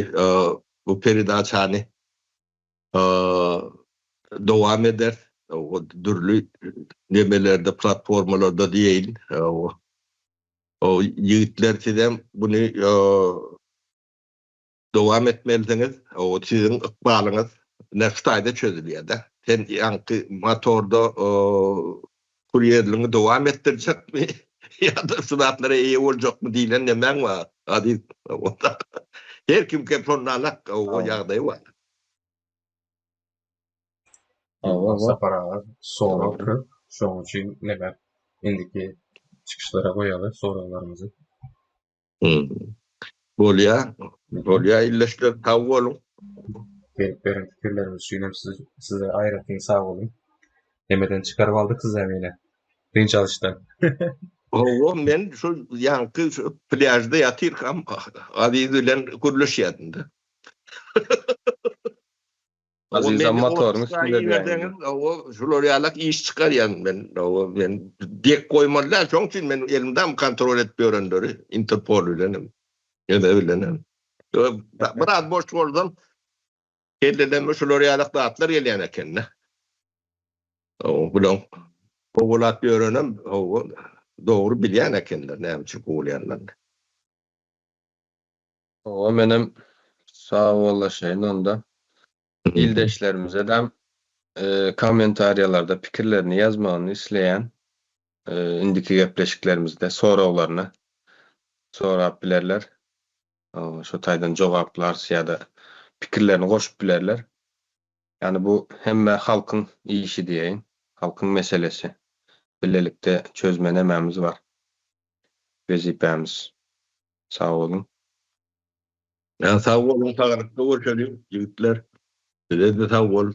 B: bu peredaçany dowam eder. O dürli nemelerde, platformalarda diýeýin. O ýigitler sizem buny dowam etmelisiňiz. O siziň ykbalyňyz ine şu taýda çözülýär-de. Sen ýaňky motorda kurýerligiňi dowam etdirjekmi ýa-da şu zatlara eýe boljakmy diýlen nemäň bar, Aziz. Her kimkä şondanrak o ýagdaýy bar.
C: Hawa, Sapar aga, sorag köp, şonuň üçin neme indiki çykyşlara goýaly soraglarymyzy.
B: Bolýa, bolýa ildeşler sag boluň.
C: Gelip beren pikirleriňiz üçin hem size aýratyn sag boluň. Nemeden çykaryp aldyk sizem ýene. Dynç alyşdan.
B: Hawa, men şu ýaňky şu plýažda ýatyrkam Aziz bilen gürleşýärdim-de.
A: Azizam motoryň üstünde diýäýiň.
B: Hawa, şular ýalak iş çykarýan men. Hawa, men dek goýmaly däl, şoň üçin men elimdämi kontrol edip ýörenleri Interpol bilenem, ýene bilenem. Biraz boş bolsam, kellelenme şular ýalak zatlar gelýän eken-de. Hawa, bulaň kowalap ýörenem, hawa, dogry bilýän ekenler näme üçin kowalýanlaryny.
A: Hawa menem sagbollaşaýyn onda. Ildeşlerimize-de. kommentariýalarda pikirlerini ýazmagyny isleýän. Indiki gepleşiklerimizde soraglaryny sorap bilerler. Şo taýdan jogaplarys ýa-da pikirlerini goşup bilerler. Ýagny bu hemme halkyň işi diýeýin. Halkyň meselesi. Bilelikde çözme nemämiz bar. Wezipämiz. Sag boluň.
B: Sag boluň saglykda görşeliň ýigitler. Size-de sag bol.